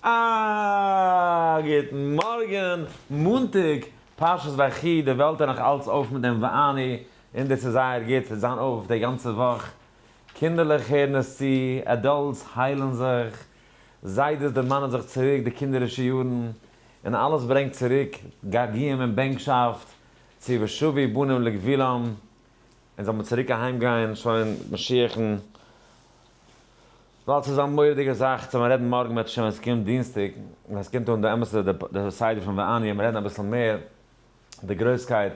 אה, גוט מארגן, מאנטאג, פרשת ויחי, די וועלט איז נאך אלץ אויף מיט דעם ואני, און דאס איז זייער גוט, ס'וועט זיין אויף די גאנצע וואך, קינדערלעך הערן עס צו, adults היילן זיך, זיידעס דערמאנען זיך צוריק די קינדערישע יארן, און אלעס ברענגט צוריק געגועים און בענקשאפט צו ושבו בנים לגבולם, און זאל מען צוריק אהיים גיין שוין משיח'ן, ווייל ס'איז א מורא'דיגע זאך צו רעדן מארגן בעזרת השם ווען ס'קומט דינסטאג, ווען ס'קומט אן די אמת'ע די סדר פון ואני, און רעדן אביסל מער די גרויסקייט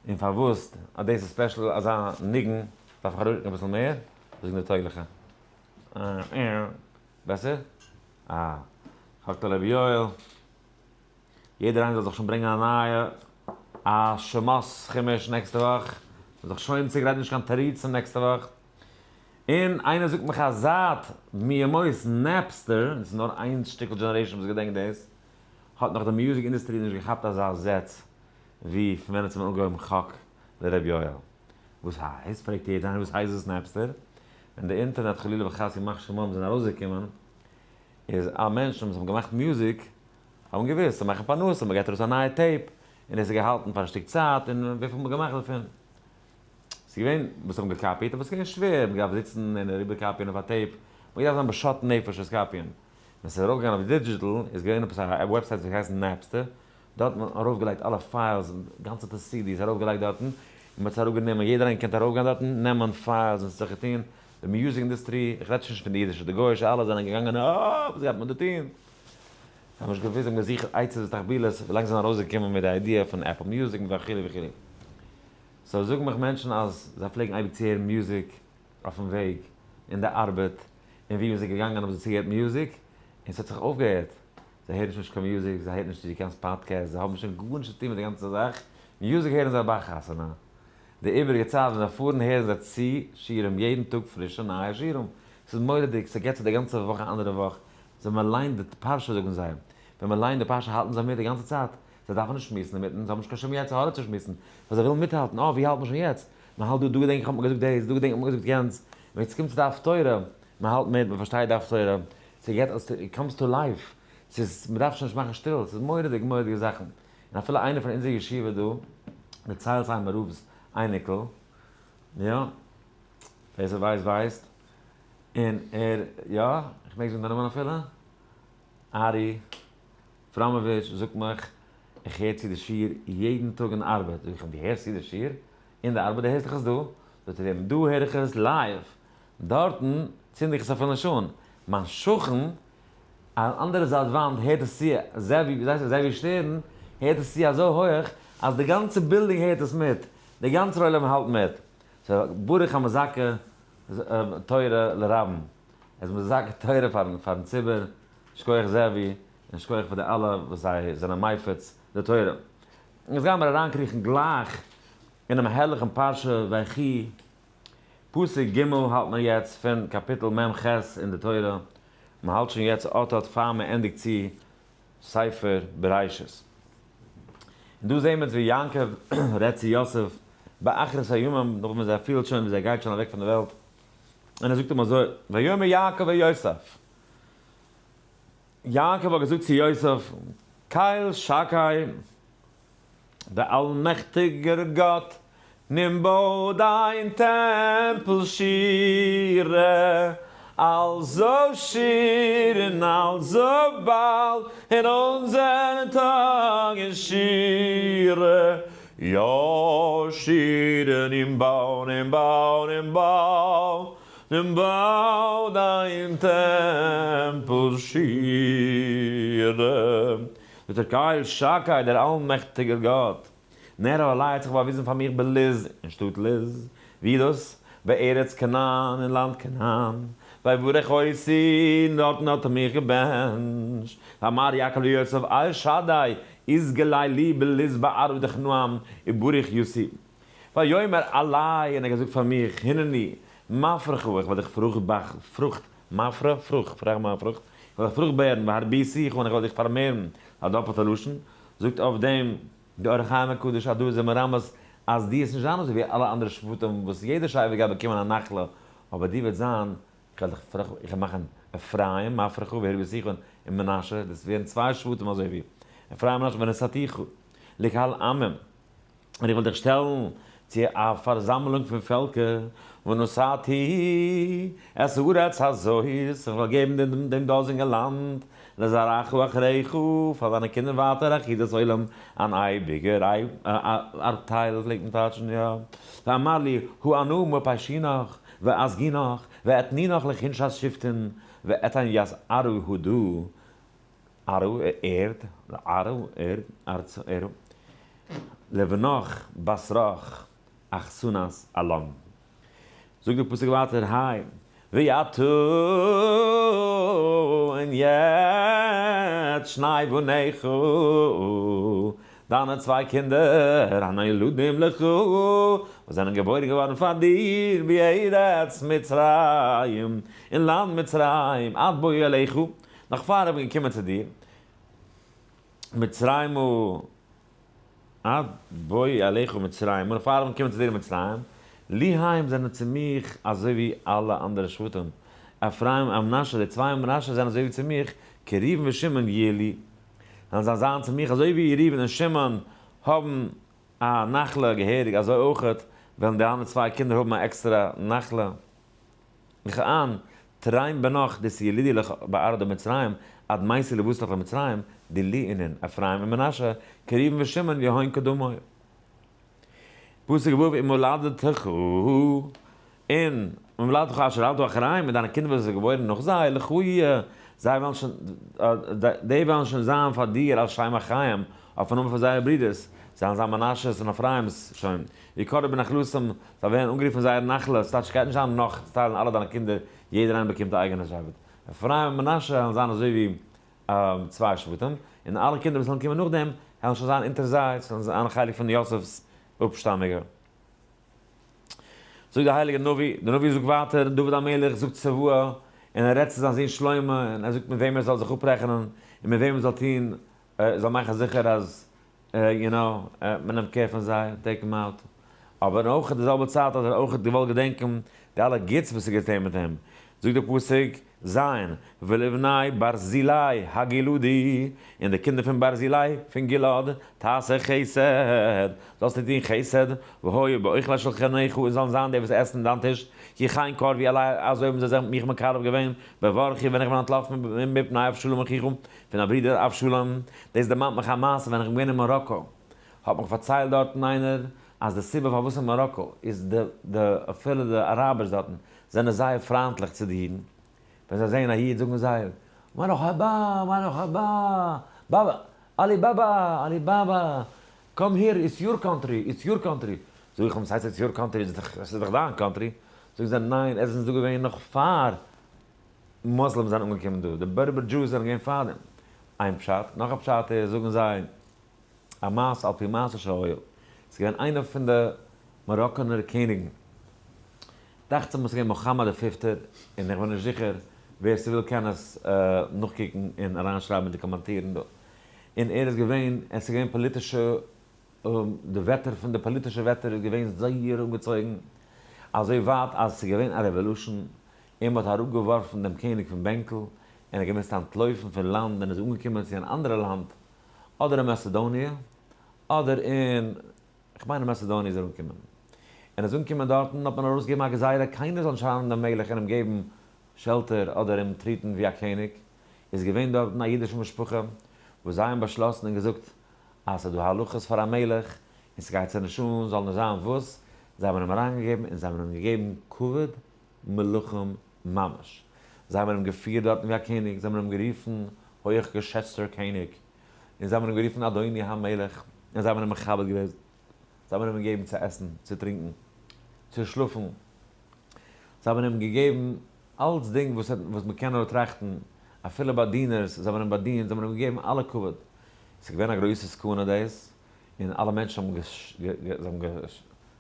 און פארוואס אז דאס איז special אזא ניגון, דארף איך אראפרוקן אביסל מער? וואס זאגן די טויגליכע? בעסער? אה, חק לרבי יואל. יעדער איינער זאל זיך שוין ברענגען א נייע א שמות חומש נעקסטע וואך, זאל זיך שוין צוגרייטן נישט קיין תירוצים נעקסטע וואך. און איינער זאגט מיך אז זייט מימות Napster, און ס'איז נאר איין שטיקל generation וואס געדענקט דאס, האט נאך די music industry נישט געכאפט אזא זעץ ווי פון ווען האט מען אנגעהויבן חק לר' יואל. וואס הייסט? פרעגט יעדער איינער וואס הייסט דאס Napster? ווען די אינטערנעט חלילה וחס ימח שמם זענען ארויסגעקומען איז א מענטשן וואס האבן געמאכט music האבן געוואוסט צו מאכן פרנסה, מען געט ארויס א נייע tape, און עס איז געהאלטן פאר א שטיק צייט, און וויפיל האט מען געמאכט דערפון? ס'איז געווען וואס האבן געקאפיט, אבער ס'איז געווען שווער, מען געדארפט זיצן און אריבער קאפיען אויף א tape, מען געדארפט זיין בשאט נפש עס קאפיען. ווען ס'איז ארויפגעגאנגען אויף digital, איז געווען עפעס א website וואס האט געהייסן Napster, דארט האט מען ארויפגעלייגט אלע files, גאנצעטע CDs ארויפגעלייגט דארטן, און מען האט עס אראפגענומען, יעדער איינער קען ארויפגיין דארטן, נעמען files און זיך געטון, די music industry, איך רעד שוין נישט פון די אידישע, די גויאישע אלע זענען געגאנגען אה, וואס גייט מען דא טון? זיי האבן נישט געוואוסט, זיי האבן געזוכט עצות ותחבולות, ווילאנג זיי זענען ארויסגעקומען מיט די idea פון Apple Music וכו' וכו'. so זאגן מיך מענטשן אז זיי פלעגן אייביג צו הערן music אויפן וועג אין די ארבעט, און ווי מ'איז געגאנגען האבן זיי צוגעהערט music, און ס'האט זיך אויפגעהערט. זיי הערן שוין נישט קיין music, זיי הערן נישט צו קיין podcasts, זיי האבן שוין גארנישט צו טון מיט די גאנצע זאך, music הערן זיי ביי חתונה. די איבעריגע צייט ווען זיי פארן הערן זיי צו שיעורים, יעדן טאג פרישע נייע שיעורים. ס'איז מורא'דיג, ס'געט צו די גאנצע וואך א אנדערע וואך. ווען מען ליינט די פרשה זאגן זיי, ווען מען ליינט די פרשה האלטן זיי מיט די גאנצע צייט, זיי דארפן נישט שמועסן אינמיטן, זיי האבן נישט קיין שום יצר הרע צו שמועסן, ווייל זיי ווילן מיטהאלטן, אה ווי האלט מען שוין יעצט? מען האלט דא, דא געדענק איך האט מען געזאגט דאס, דא געדענק איך האט מען געזאגט יענץ, ווען עס קומט צו די הפטורה, מען האלט מיט, מען פארשטייט די הפטורה, ס'געט אז it comes to life, ס'איז, מען דארף שוין נישט מאכן שטיל, ס'איז מורא'דיג מורא'דיגע זאכן, און אפילו איינער פון אונזער ישיבה דא, די ציילסהיימער רב'ס אייניקל, יא, ווער ס'ווייסט ווייסט, און ער, יא, איך מעג זאגן די נאמען אפילו? ארי פראמאוויטש זאגט מיך, איך הער צו די שיעור יעדן טאג אין ארבעט, זאג איך אים, דו הערסט צו די שיעור אין די ארבעט, דו הערסט דאך עס דא? זאגט ער, דא הער איך עס live, דארטן צינד איך עס אפילו נישט אן, מיין שכן א אנדערע זייט וואנט הערט עס צו, זעווי, ווי הייסט ער, זעווי שטערן, הערט עס צו אזוי הויעך אז די גאנצע בילדינג הערט עס מיט, די גאנצער עולם האלט מיט, so ברוך המזכה תורה לרבים, ער איז מזכה תורה פארן פארן ציבור, שכוח זעווי, און שכוח פאר די אלע וואס זיי זענען מפיץ די תורה. יעצט גייען מיר אריינקריכן גלייך אינעם הערליכן פרשה ויחי, פסוק ג' האלט מען יעצט פון קאפיטל מ ח אין די תורה, מען האלט שוין יעצט אט אט פאר מען ענדיגט צו ספר בראשית. און דא זעהן מיר ווי יעקב רעדט צו יוסף באחרית הימים, נאכדעם וואס ער פילט שוין ווי ער גייט שוין אוועק פון די וועלט, און ער זאגט אים אזוי, ויאמר יעקב אל יוסף, יעקב האט געזאגט צו יוסף, קל שקי, דער אלמעכטיגער גאט, נעם בוי דיין טעמפל שירה, אלזא שיר און אלזא באלד אין אונזער טאג אין שירה, יא שירה נעם בוי נעם בוי נעם בוי, נעם בוי דיין טעמפל שירה. זאגט ער קל שקי דער אלמעכטיגער גאט, נראה אלי האט זיך באוויזן פאר מיך בלוז, אין שטאט לוז, ווי דאס? בארץ כנען, אין לאנד כנען, ויברך אותי, און דארטן האט ער מיך געבענטשט, ואמר יעקב ליוסף אל שדי יתגלה לי בלוז בארעא דכנען וברוך יוסי, ויאמר אלי, און ער האט געזאגט פאר מיך, הנני מפרך, איך וועל דיך פרוכט, מפרה, פרוכט, פרח מיין פרוכט, איך וועל דיך פרוכטבערן, והרביתיך, און איך וועל דיך פארמערן, א דאפעלטע לשון, זאגט אויף דעם די אור החיים הקדוש אז דא איז ער מרמז אז דו וועסט נישט זיין אזוי ווי אלע אנדערע שבטים וואס יעדע שבט גייט באקומען א נחלה, אבער דו וועט זיין, איך וועל דיך פרוכט, איך וועל מאכן אפרים, מפרך והרביתיך, און און מנשה, דאס ווערן צוויי שבטים אזוי ווי אפרים מנשה ונתתיך לקהל עמים, און איך וועל דיך שטעלן צו א פארזאמלונג פון פעלקער, ונתתי את הארץ הזאת, איך וועל געבן דעם דאזיגן לאנד לזרעך אחריך, פאר דיינע קינדער ווייטער, אחוזת עולם, אן אייביגער ארבטייל פלעגט מען טייטשן, יא, ואמר לי הא אנא מפיישינך ואסגינך ואתנינך לחינשת שבטין ואתן ית ארו הודו, ארו, ערד, ארו, ערד, ארץ, ערו, לבנך בתרך אחסנת אלם. זאגט דער פסוק ווייטער, היי, ועתה און יעצט שני בניך, דיינע צוויי קינדער, הנולדים לך, וואס זענען געבוירן געווארן פאר דיר בארץ מצרים, אין לאנד מצרים, עד בואי אליך, נאך פאר איך בין געקומען צו דיר, מצרימה, עד בואי אליך מצרימה, נאך פאר איך בין געקומען צו דיר אין מצרים, לי הם זענען צו מיך אזוי ווי אלע אנדערע שבטים, אפרים ומנשה, די צוויי מנשה זענען אזוי ווי צו מיך, כראובן ושמעון יהיו לי, וועלן זיי זיין צו מיך אזוי ווי ראובן און שמעון האבן א נחלה געהעריג, אזוי אויכעט וועלן די אנדערע צוויי קינדער האבן א עקסטערע נחלה. וכען, תרין בנך דאיתילידו לך בארעא דמצרים, עד מייתי לבתרך למצרים, דילי אינון, אפרים ומנשה, כראובן ושמעון יהון קדמוי. פסוק ו' ומולדתך און ומולדתך אשר ילדת אחריהם, און דיינע קינדער וואס איז געבוירן נאך זיי, לך יהיה, זיי וועלן שוין, די וועלן שוין זיין פאר דיר על שם אחיהם, אויפן נאמען פון זייערע ברידערס, זיי וועלן זיין מנשה'ס און אפרים'ס שוין, ויקראו בנחלתם, זיי ווערן אנגערופן זייער נחלה, ס'טייטש ס'גייט נישט זיין נאך צוטיילן אלע דיינע קינדער, יעדער איינער באקומט א אייגענע שבט. אפרים און מנשה וועלן זיין אזוי ווי צוויי שבטים, און אלע קינדער וואס וועלן קומען נאכדעם וועלן שוין זיין אונטער זיי, ס'וועלן זיין א חלק פון יוסף'ס אפשטאמיגע. זאגט דער הייליגער נביא, דער נביא זאגט ווייטער, דוד המלך זאגט צוואה, און ער רעדט צו זיין זון שלמה, און ער זאגט מיט וועם ער זאל זיך אפרעכענען, און מיט וועם ער זאל טון, ער זאל מאכן זיכער אז you know, מען נעמט care פון זיי, take them out. אבער אויך אין די זעלבע צייט האט ער אויך געוואלט געדענקען די אלע גוטס וואס איז געטון מיט אים. זאגט דער פסוק, ז', ולבני ברזילי הגלעדי, און די קינדער פון ברזילי פון גלעד, תעשה חסד, זאלסטו טון חסד, והיו באוכלי שלחנך, און זאלן זיין די וואס עסן דיין טיש, כי כן קרבו אלי, אזוי האבן זיי זיך מיך מקרב געווען, בברחי ווען איך בין אנטלאפן מפני אבשלום אחיך, פון א ברודער אבשלום, דאס דערמאנט מיך א מעשה ווען איך בין געווען אין מאראקא, האט מיך פארציילט דארטן איינער אז די סיבה פארוואס אין מאראקא איז די די אפילו די אראבערס דארטן זענען זייער פריינטליך צו די אידן, ווען זיי זעען א איד זאגן זיי מרחבא מרחבא באבא אלי באבא אלי באבא come here it's your country it's your country, זאג איך אים וואס הייסט it's your country עס איז דאך דיין country, זאגן זיי ניין עס איז דא געווען נאך פאר Muslims זענען אנגעקומען דא, די Berber Jews זענען געווען פארדעם. איין פשט, נאך א פשט איז, זאגן זיי, א מעשה על פי מעשה שהיה, ס'איז געווען איינער פון די מאראקאנער קעניגן, דאכט זיך מיר ס'איז געווען מוחאמאד דער פיפטער, און איך בין נישט זיכער, ווער ס'וויל קען עס נאכקוקן און אריינשרייבן אין די קאמענטירן דא, און ער איז געווען, עס איז געווען פאליטישע די וועטער פון די פאליטישע וועטער איז געווען זייער אנגעצויגן, אזוי ווייט אז ס'איז געווען א revolution, און מ'האט אראפגעווארפן דעם קעניג פון בענקל, און ער האט געמוזט אנטלויפן פון לאנד און איז אנגעקומען צו אן אנדערע לאנד, אדער אין מאסעדאניע, אדער אין, כ'מיין אין מאסעדאניע איז ער אנגעקומען. און איז אנגעקומען דארטן האט מען ארויסגעגעבן א גזירה קיינער זאל נישט ארייננעמען דעם מלך און אים געבן shelter אדער אים treat ן ווי א קעניג, איז געווען דארטן א אידישע משפחה וואס זיי האבן באשלאסן און געזאגט אז ס'איז דא הלכות פאר א מלך און ס'גייט זיי נישט אן, זאל נישט זיין וואס, זיי האבן אים אריינגעגעבן און זיי האבן אים געגעבן כבוד מלכים ממש, זיי האבן אים געפירט דארטן ווי א קעניג, זיי האבן אים גערופן הויך געשעצטער קעניג, און זיי האבן אים גערופן אדוני המלך, און זיי האבן אים מכבד געוועזן, זיי האבן אים געגעבן צו עסן, צו טרינקען, צו שלאפן, זיי האבן אים געגעבן אלצדינג וואס וואס מען קען נאר טראכטן, אפילו באדינערס, זיי האבן אים באדינט, זיי האבן אים געגעבן אלע כבוד. ס'איז געווען א גרויסע סכנה דאס, און אלע מענטשן האבן זיי האבן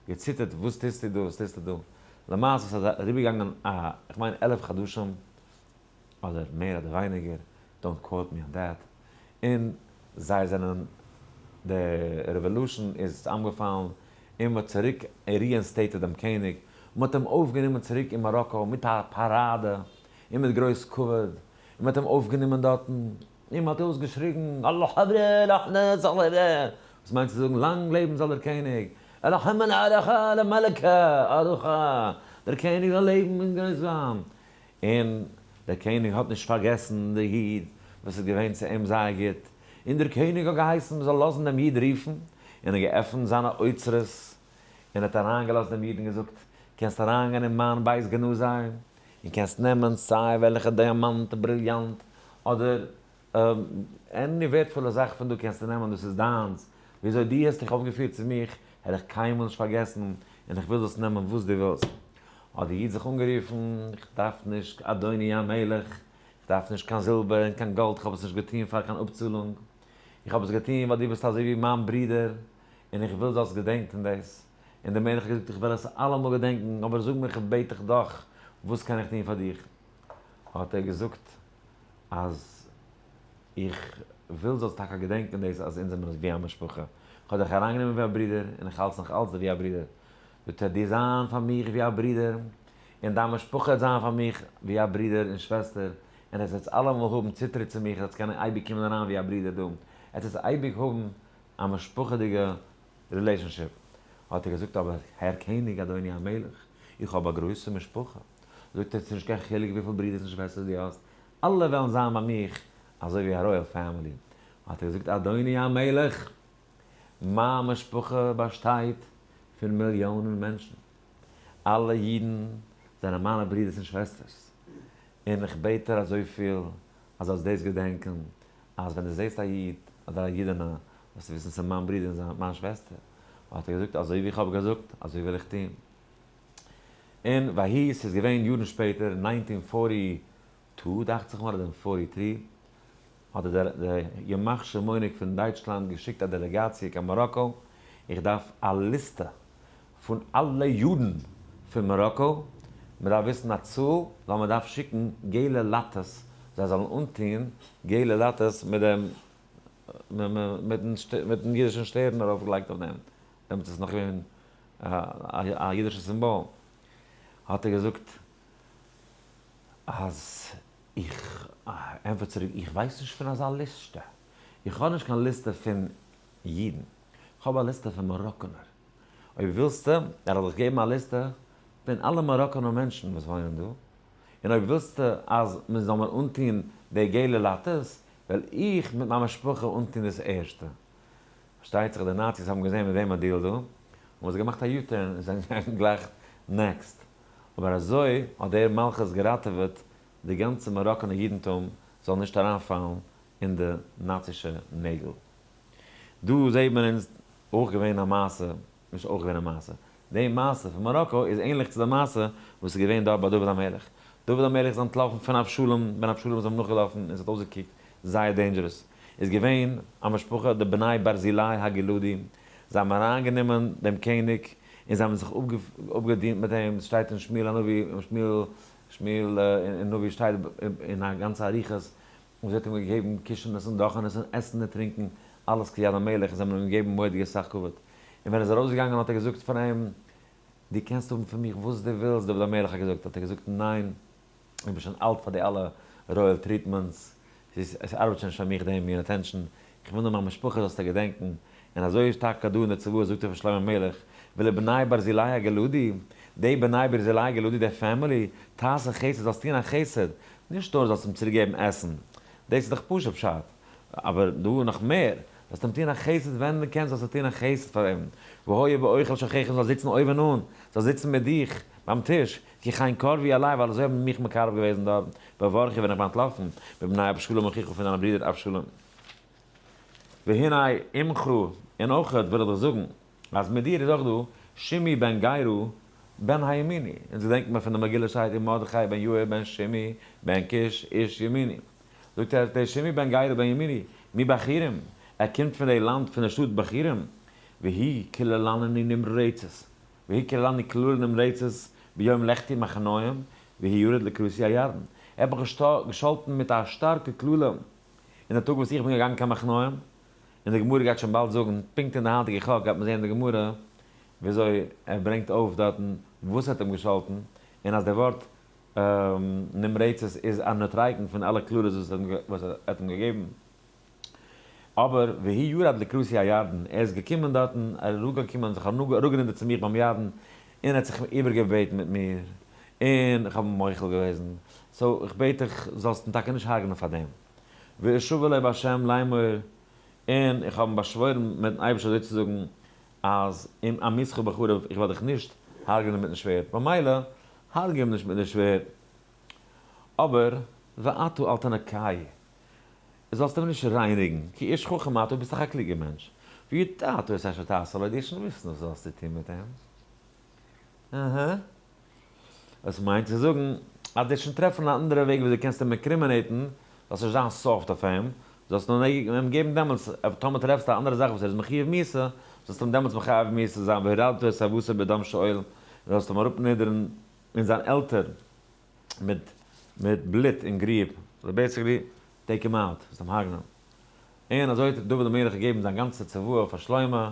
געציטערט, וואס טוסטו דא, וואס טוסטו דא? למעשה ס'איז אריבערגעגאנגען א, איך מיין 11 חדשים, אדער מער אדער ווייניגער, don't quote me on that, און זיי זענען, די revolution איז צוזאמגעפאלן, און מ'האט צוריק reinstated דעם קעניג, מ'האט אים אויפגענומען צוריק אין מאראקא מיט א פאראדע און מיט גרויס כבוד. מען האט אים אויפגענומען דארטן, און מען האט אויסגעשריגן, וואס מיינט צו זאגן לאנג לעבן זאל דער קעניג, דער קעניג זאל לעבן און גרויס זיין, און דער קעניג האט נישט פארגעסן די איד וואס איז געווען צו אים זייער גוט, און דער קעניג האט געהייסן מען זאל לאזן דעם איד רופן, און האט געעפנט זיינע אוצרות, און האט אריינגעלאזט דעם איד און געזאגט, קענסט אריינגיין אין מיין בית גנזי, און קענסט נעמען סיי וועלכע דיאמאנט, בריליאנט, אדער any ווערדפולע זאך פון דא קענסטו נעמען, דאס איז דיינס, וויאזוי דו האסט דיך אויפגעפירט צו מיך, העל איך קיינמאל נישט פארגעסן, און איך וויל זאלסט נעמען וואס דו ווילסט. האט דער איד זיך אנגערופן, איך דארף נישט, אדוני המלך, איך דארף נישט קיין זילבער און קיין גאלד, איך האב עס נישט געטון פאר קיין אפצאלונג, איך האב עס געטון ווייל דו ביסט אזוי ווי מיין ברודער, און איך וויל זאלסט געדענקען דאס. און דער מלך האט געזאגט, איך וועל עס אלעמאל געדענקען, אבער זאג מיר, איך בעט דיך דאך, וואס קען איך טון פאר דיך? האט ער געזאגט, אז איך וויל זאלסט טאקע געדענקען דאס אז אונז זעמיר ווי א משפחה, איך האב דיך אריינגענומען ווי א ברודער און איך האלט נאך אלץ ווי א ברודער, דו טוט דיר זיין פאר מיך ווי א ברודער, און דיין משפחה וועט זיין פאר מיך ווי א ברודער און שוועסטער, און עטס וועטס אלעמאל האבן צוטריט צו מיך, עטס קענען אייביג קומען אריין ווי א ברודער דא, עטס וועטס אייביג האבן א משפחה'דיגע relationship. האט ער געזאגט, אבער הער קעניג אדוני המלך, איך האב א גרויסע משפחה. זאגט ער, ס'נישט קיין חילוק וויפיל ברודערס און שוועסטערס דו האסט, אלע וועלן זיין ביי מיך אזוי ווי א royal family. האט ער געזאגט, אדוני המלך, מיין משפחה באשטייט פון מיליאנען מענטשן, אלע אידן זענען מיינע ברודערס און שוועסטערס, און איך בעט דיר אזויפיל אז זאלסט דאס געדענקען, אז ווען דו זעסט א איד אדער א אידענע, זאלסטו וויסן ס'איז מיין ברודער און מיין שוועסטער. האט ער געזאגט, אזוי ווי איך האב געזאגט, אזוי וועל איך טון. און ויהי, ס'איז געווען יארן שפעטער, אין 1942 דאכט זיך מיר, אדער אין 43, האט דער ימח שמו'ניק פון דייטשלאנד געשיקט א דעלעגאציע קיין מאראקא, איך דארף א ליסטע פון אלע יודן פון מאראקא, מען דארף וויסן א צאל, ווייל מען דארף שיקן געלע לאטעס, זיי זאלן אנטוהן געלע לאטעס מיט דעם מיטן אידישן שטערן ארויפגעלייגט אויף דעם, דעמאלטס איז עס נאך געווען א אידישע סימבאל, האט ער געזאגט אז איך ענטפער צוריק, איך ווייס נישט פון אזא ליסטע, איך האב נישט קיין ליסטע פון אידן, איך האב א ליסטע פון מאראקאנער, אויב ווילסטו וועל איך דיך געבן א ליסטע פון אלע מאראקאנער מענטשן וואס וואוינען דא, און אויב ווילסטו אז מען זאל מיר אנטון די געלע לאטעס, וועל איך מיט מיין משפחה אנטון דאס ערשטע. פארשטייט זיך די נאציס האבן געזען מיט וועם מען deal ט דא, האבן זיי געמאכט א U-turn און זענען געגאנגען גלייך next. אבער אזוי האט דער מלכות געראטעוועט די גאנצע מאראקאנער אידנטום זאל נישט אריינפאלן אין די נאצישע נעגל. דא זעהט מען אונז אויך געווען א מעשה, נישט אויך געווען א מעשה, די מעשה פון מאראקא איז ענליך צו די מעשה וואס איז געווען דארט ביי דוד המלך. דוד המלך איז אנטלאפן פון אבשלום, ווען אבשלום איז אים נאכגעלאפן און עס האט אויסגעקוקט זייער dangerous, איז געווען א משפחה די בני ברזילי הגלעדי, זיי האבן אריינגענומען דעם קעניג און זיי האבן זיך אפגעדינט מיט אים, עס שטייט אין שמואל הנביא, שמואל שמואל אין נביא שטייט אין א גאנצע אריכות, און זי האט אים געגעבן קישענעס און דאכענעס און עסן און טרינקען, אלעס כיד המלך, און זיי האבן אים געגעבן מורא'דיגע סאך כבוד. און ווען ער איז ארויסגעגאנגען האט ער געזאגט פאר אים, דו קענסט האבן פון מיך וואס דו ווילסט, דוד המלך האט געזאגט, האט ער געזאגט, ניין, איך בין שוין אלט פאר די אלע royal treatments, עס ארבעט שוין נישט פאר מיך די מין attention, איך וויל נאר מיין משפחה זאלסטו געדענקן, און אזוי איז טאקע דא אין די צוואה זאגט ער פאר שלמה המלך, ולבני ברזילי הגלעדי, די בני ברזילי הגלעדי די family, תעשה חסד זאלסט טון א חסד, נישט נאר זאלסט אים צוריק געבן עסן, דאס איז דאך פשוט פשט, אבער דא נאך מער, זאלסט אים טון א חסד ווען דו קענסט זאלסטו טון א חסד פאר אים, והיה באוכל שולחנך זאל זיצן אויבן אן, זאל זיצן מיט דיך ביים טיש, כי כן קרבו אלי ווייל אזוי האבן מיך מקרב געוועזן דארט בברכי ווען איך בין אנטלאפן, מבני אבשלום אחיך פון דיינע ברידער אבשלום. והנה עמך, און אויכעט וויל איך דיך זאגן, אז מיט דיר איז אויך דא שמעי בן גרא בן הימיני, אונז געדענקט מיר פון די מגילה שטייט ומרדכי בן יאיר בן שמעי בן קיש איש ימיני, זאגט ער דער שמעי בן גרא בן ימיני מבחורים, ער קומט פון די לאנד פון די שטאט בחורים, והוא קללני נמרצת, והוא קללני קללה נמרצת ביום לכתי מחניים והוא ירד לקראתי הירדן, ער האט מיך געשאלטן מיט א שטארקע קללה אין די טאג וואס איך בין געגאנגען קיין מחניים, און די גמרא גייט שוין באלד זאגן, פונקט אין די היינטיגע חק גייט מען זען אין די גמרא וויאזוי ער ברענגט אויף דארטן וואס ער האט אים געשאלטן, און אז די ווארט נמרצת איז א נוטריקון פון אלע קללות וואס ער האט אים געגעבן. אבער והוא ירד לקראתי הירדן, ער איז געקומען דארטן, ער איז אראפגעקומען זיך אראפגענידערט צו מיך ביים ירדן, און ער האט זיך איבערגעבעטן מיט מיר, און איך האב אים מוחל געוועזן, so איך בעט דיך זאלסט אים טאקע נישט הרג'נען פאר דעם. ואשבע לו בהשם לאמור, און איך האב אים באשוואוירן מיטן אייבערשטער אזוי צו זאגן, אז אם אמיתך בחרב, איך וועל דיך נישט הרג'נען מיטן שווערד, במילא הרג' אים נישט מיט די שווערד. אבער ואתה אל תנקהו, זאלסט אים נישט רייניגן, כי איש חכם אתה, ביסט דאך א קלוגער מענטש, וידעת את אשר תעשה לו, דו וועסט שוין וויסן וואס זאלסטו טון מיט אים. אהה. דאס מיינט צו זאגן אז דו וועסט שוין טרעפן א אנדערע וועג וויאזוי קענסט אים incriminate ן, זאלסט נישט זיין soft אויף אים, זאלסט נאר אים געבן דעמאלטס, טאמער טרעפסטו א אנדערע זאך וואס ער איז מחויב מיתה, זאלסטו אים דעמאלטס מחייב מיתה זיין, והורדת את שיבתו בדם שאול, זאלסט אים אראפנידערן אין זיין עלטער מיט מיט בלוט און גריב, so basically take him out, זאלסט אים הרג'נען. און אזוי האט דוד המלך געגעבן זיין גאנצע צוואה פאר שלמה,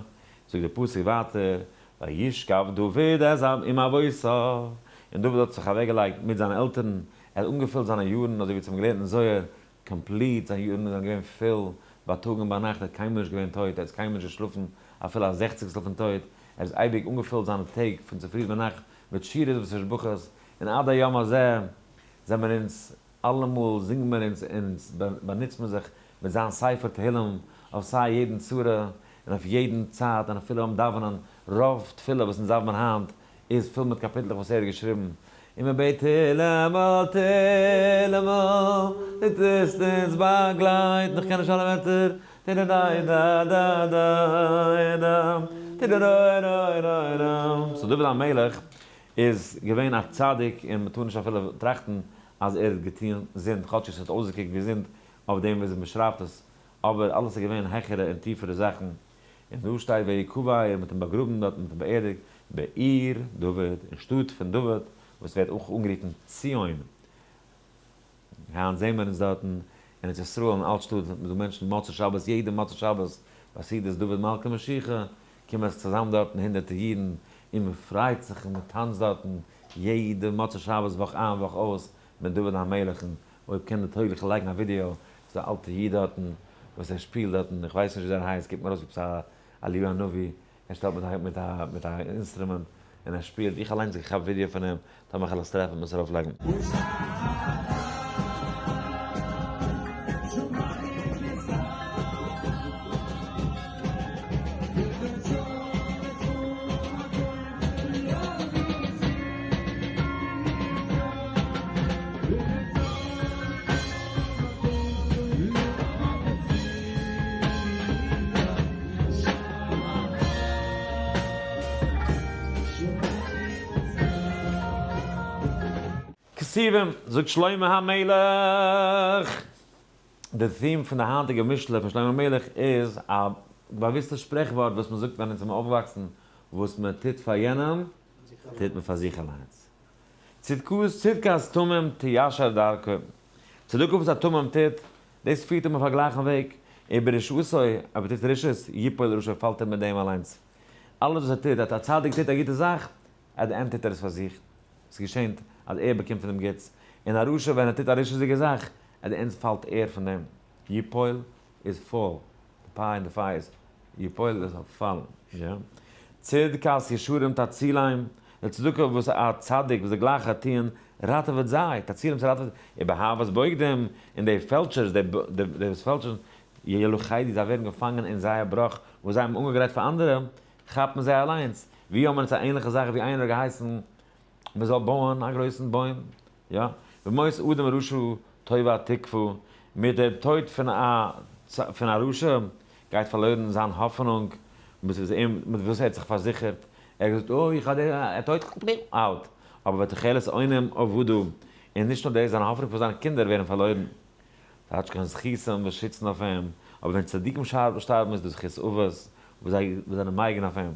זאגט דער פסוק ווייטער, וישכב דוד את עם אבותיו, און דוד האט זיך אוועקגעלייגט מיט זיינע עלטערן, ער האט אנגעפילט זיינע יארן, אזוי ווי צום געלערנט אין זוהר, complete, זיינע יארן זענען געווען פול, בייטאג און ביינאכט, ער האט קיינמאל נישט געווען טויט, ער איז קיינמאל נישט געשלאפן אפילו א זעכציגסטל פון טויט, ער איז אייביג אנגעפילט זיינע טעג פון צופרי ביז ביינאכט מיט שירות ותשבחות, און עד היום הזה זעמער אונז אלעמאל זינגט מען אונז און באנוצט מען זיך מיט זיין ספר תהילים אויף סיי יעדן צרה און אויף יעדן צייט און אפילו ביים דאווענען, רוב תפילה וואס אונז דאווענען היינט איז פול מיט קאפיטלעך וואס ער האט געשריבן, און מען בעט תהילים'ל תהילים'ל דו טוסט אונז באגלייטן, איך קען נישט אלע ווערטער, סאו דוד המלך איז געווען א צדיק און מען טאר נישט אפילו טראכטן אז ער האט געטון זינד, כאטש עס האט אויסגעקוקט ווי זינד אויף דעם וויאזוי מען שרייבט עס, אבער אלעס איז געווען העכערע און טיפערע זאכן, און דא שטייט ויקבר, מען האט אים באגראבן דארט, מען האט אים באערדיגט בעיר דוד, אין שטאט פון דוד, וואס ווערט אויך אנגערופן ציון. היינט זעהן מיר אונז דארטן אין ארץ ישראל אין אלט שטאט מיט די מענטשן מוצאי שבת יעדע מוצאי שבת ביי סעודת דוד מלכא משיחא קומען זיך צוזאם דארטן הונדערטער אידן און מען פרייט זיך און מען טאנצט דארטן יעדע מוצאי שבת וואך איין וואך אויס מיט דוד המלך'ן אויב קען די טויגליכע לייגן א ווידיאו ס'איז א אלטע איד דארטן וואס ער שפילט דארטן איך ווייס נישט וויאזוי ער הייסט קוקט מיר אויס ווי עפעס א אליהו הנביא ער שטעלט מיט א מיט א מיט א אינסטרומענט און ער שפילט, איך אליינס געכאפט ווידעא פון אים, טאמער כ'על עס טרעפן וועל עס ארויף לייגן. כתובים, זאגט שלמה המלך. די theme פון די היינטיגע משלי פון שלמה המלך איז א באוויסטע שפרעכווארט וואס מען זאגט ווען אונז זעמיר אויפגעוואקסן, וואס מען טוט פאר יענעם, טוט מען פאר זיך אליינס. צדקות צדקת תמים תישר דרכו, צדקה וואס א תמים טוט, דאס פירט אים אויף א גלייכן וועג, וברשעתו, אויב ער טוט רשעות, יפול רשע פאלט ער מיט דעם אליינס. אלעס וואס ער טוט, א צדיק טוט א גוטע זאך, at the end טוט ער עס פאר זיך, עס געשענט אז ער באקומט פון דעם גוטס, און א רשע ווען ער טוט א רשעות'דיגע זאך, at the end פאלט ער פון דעם. יפול איז fall, די פ און די פיי איז יפול איז פאלן, יא. צדקת ישרים תצילם, די צדקה וואס א צדיק וואס די גלייכע טוען ראטעוועט זיי, תצילם ס'ראטעוועט, ובהאבת בוגדים, און די פעלשערס, די וואס פעלשן, ילכדו, זיי ווערן געפאנגען אין זייער בראך וואס זיי האבן אנגעגרייט פאר אנדערע, כאפן זיי אליינס, ווי האבן אונז א ענליכע זאך ווי איינער האט געהייסן מען זאל בויען א גרויסן בוים, יא, במות אדם רשע תאוה תקוה, מיט דער טויט פון א פון א רשע גייט פארלוירן זיין האפענונג מיט וואס אים מיט וואס ער האט זיך פארזיכערט, ער האט געזאגט אוי איך האב דער ער טויט out, אבער ותוחלת אונים אבדה, און נישט נאר דאס זיין האפענונג פאר זיינע קינדער ווערן פארלוירן, ער האט נישט קיין זכותים וואס שיצן אויף אים, אבער ווען צדיקים שטארבן איז דא זכות אבות וואס זיי זענען מגין אויף אים.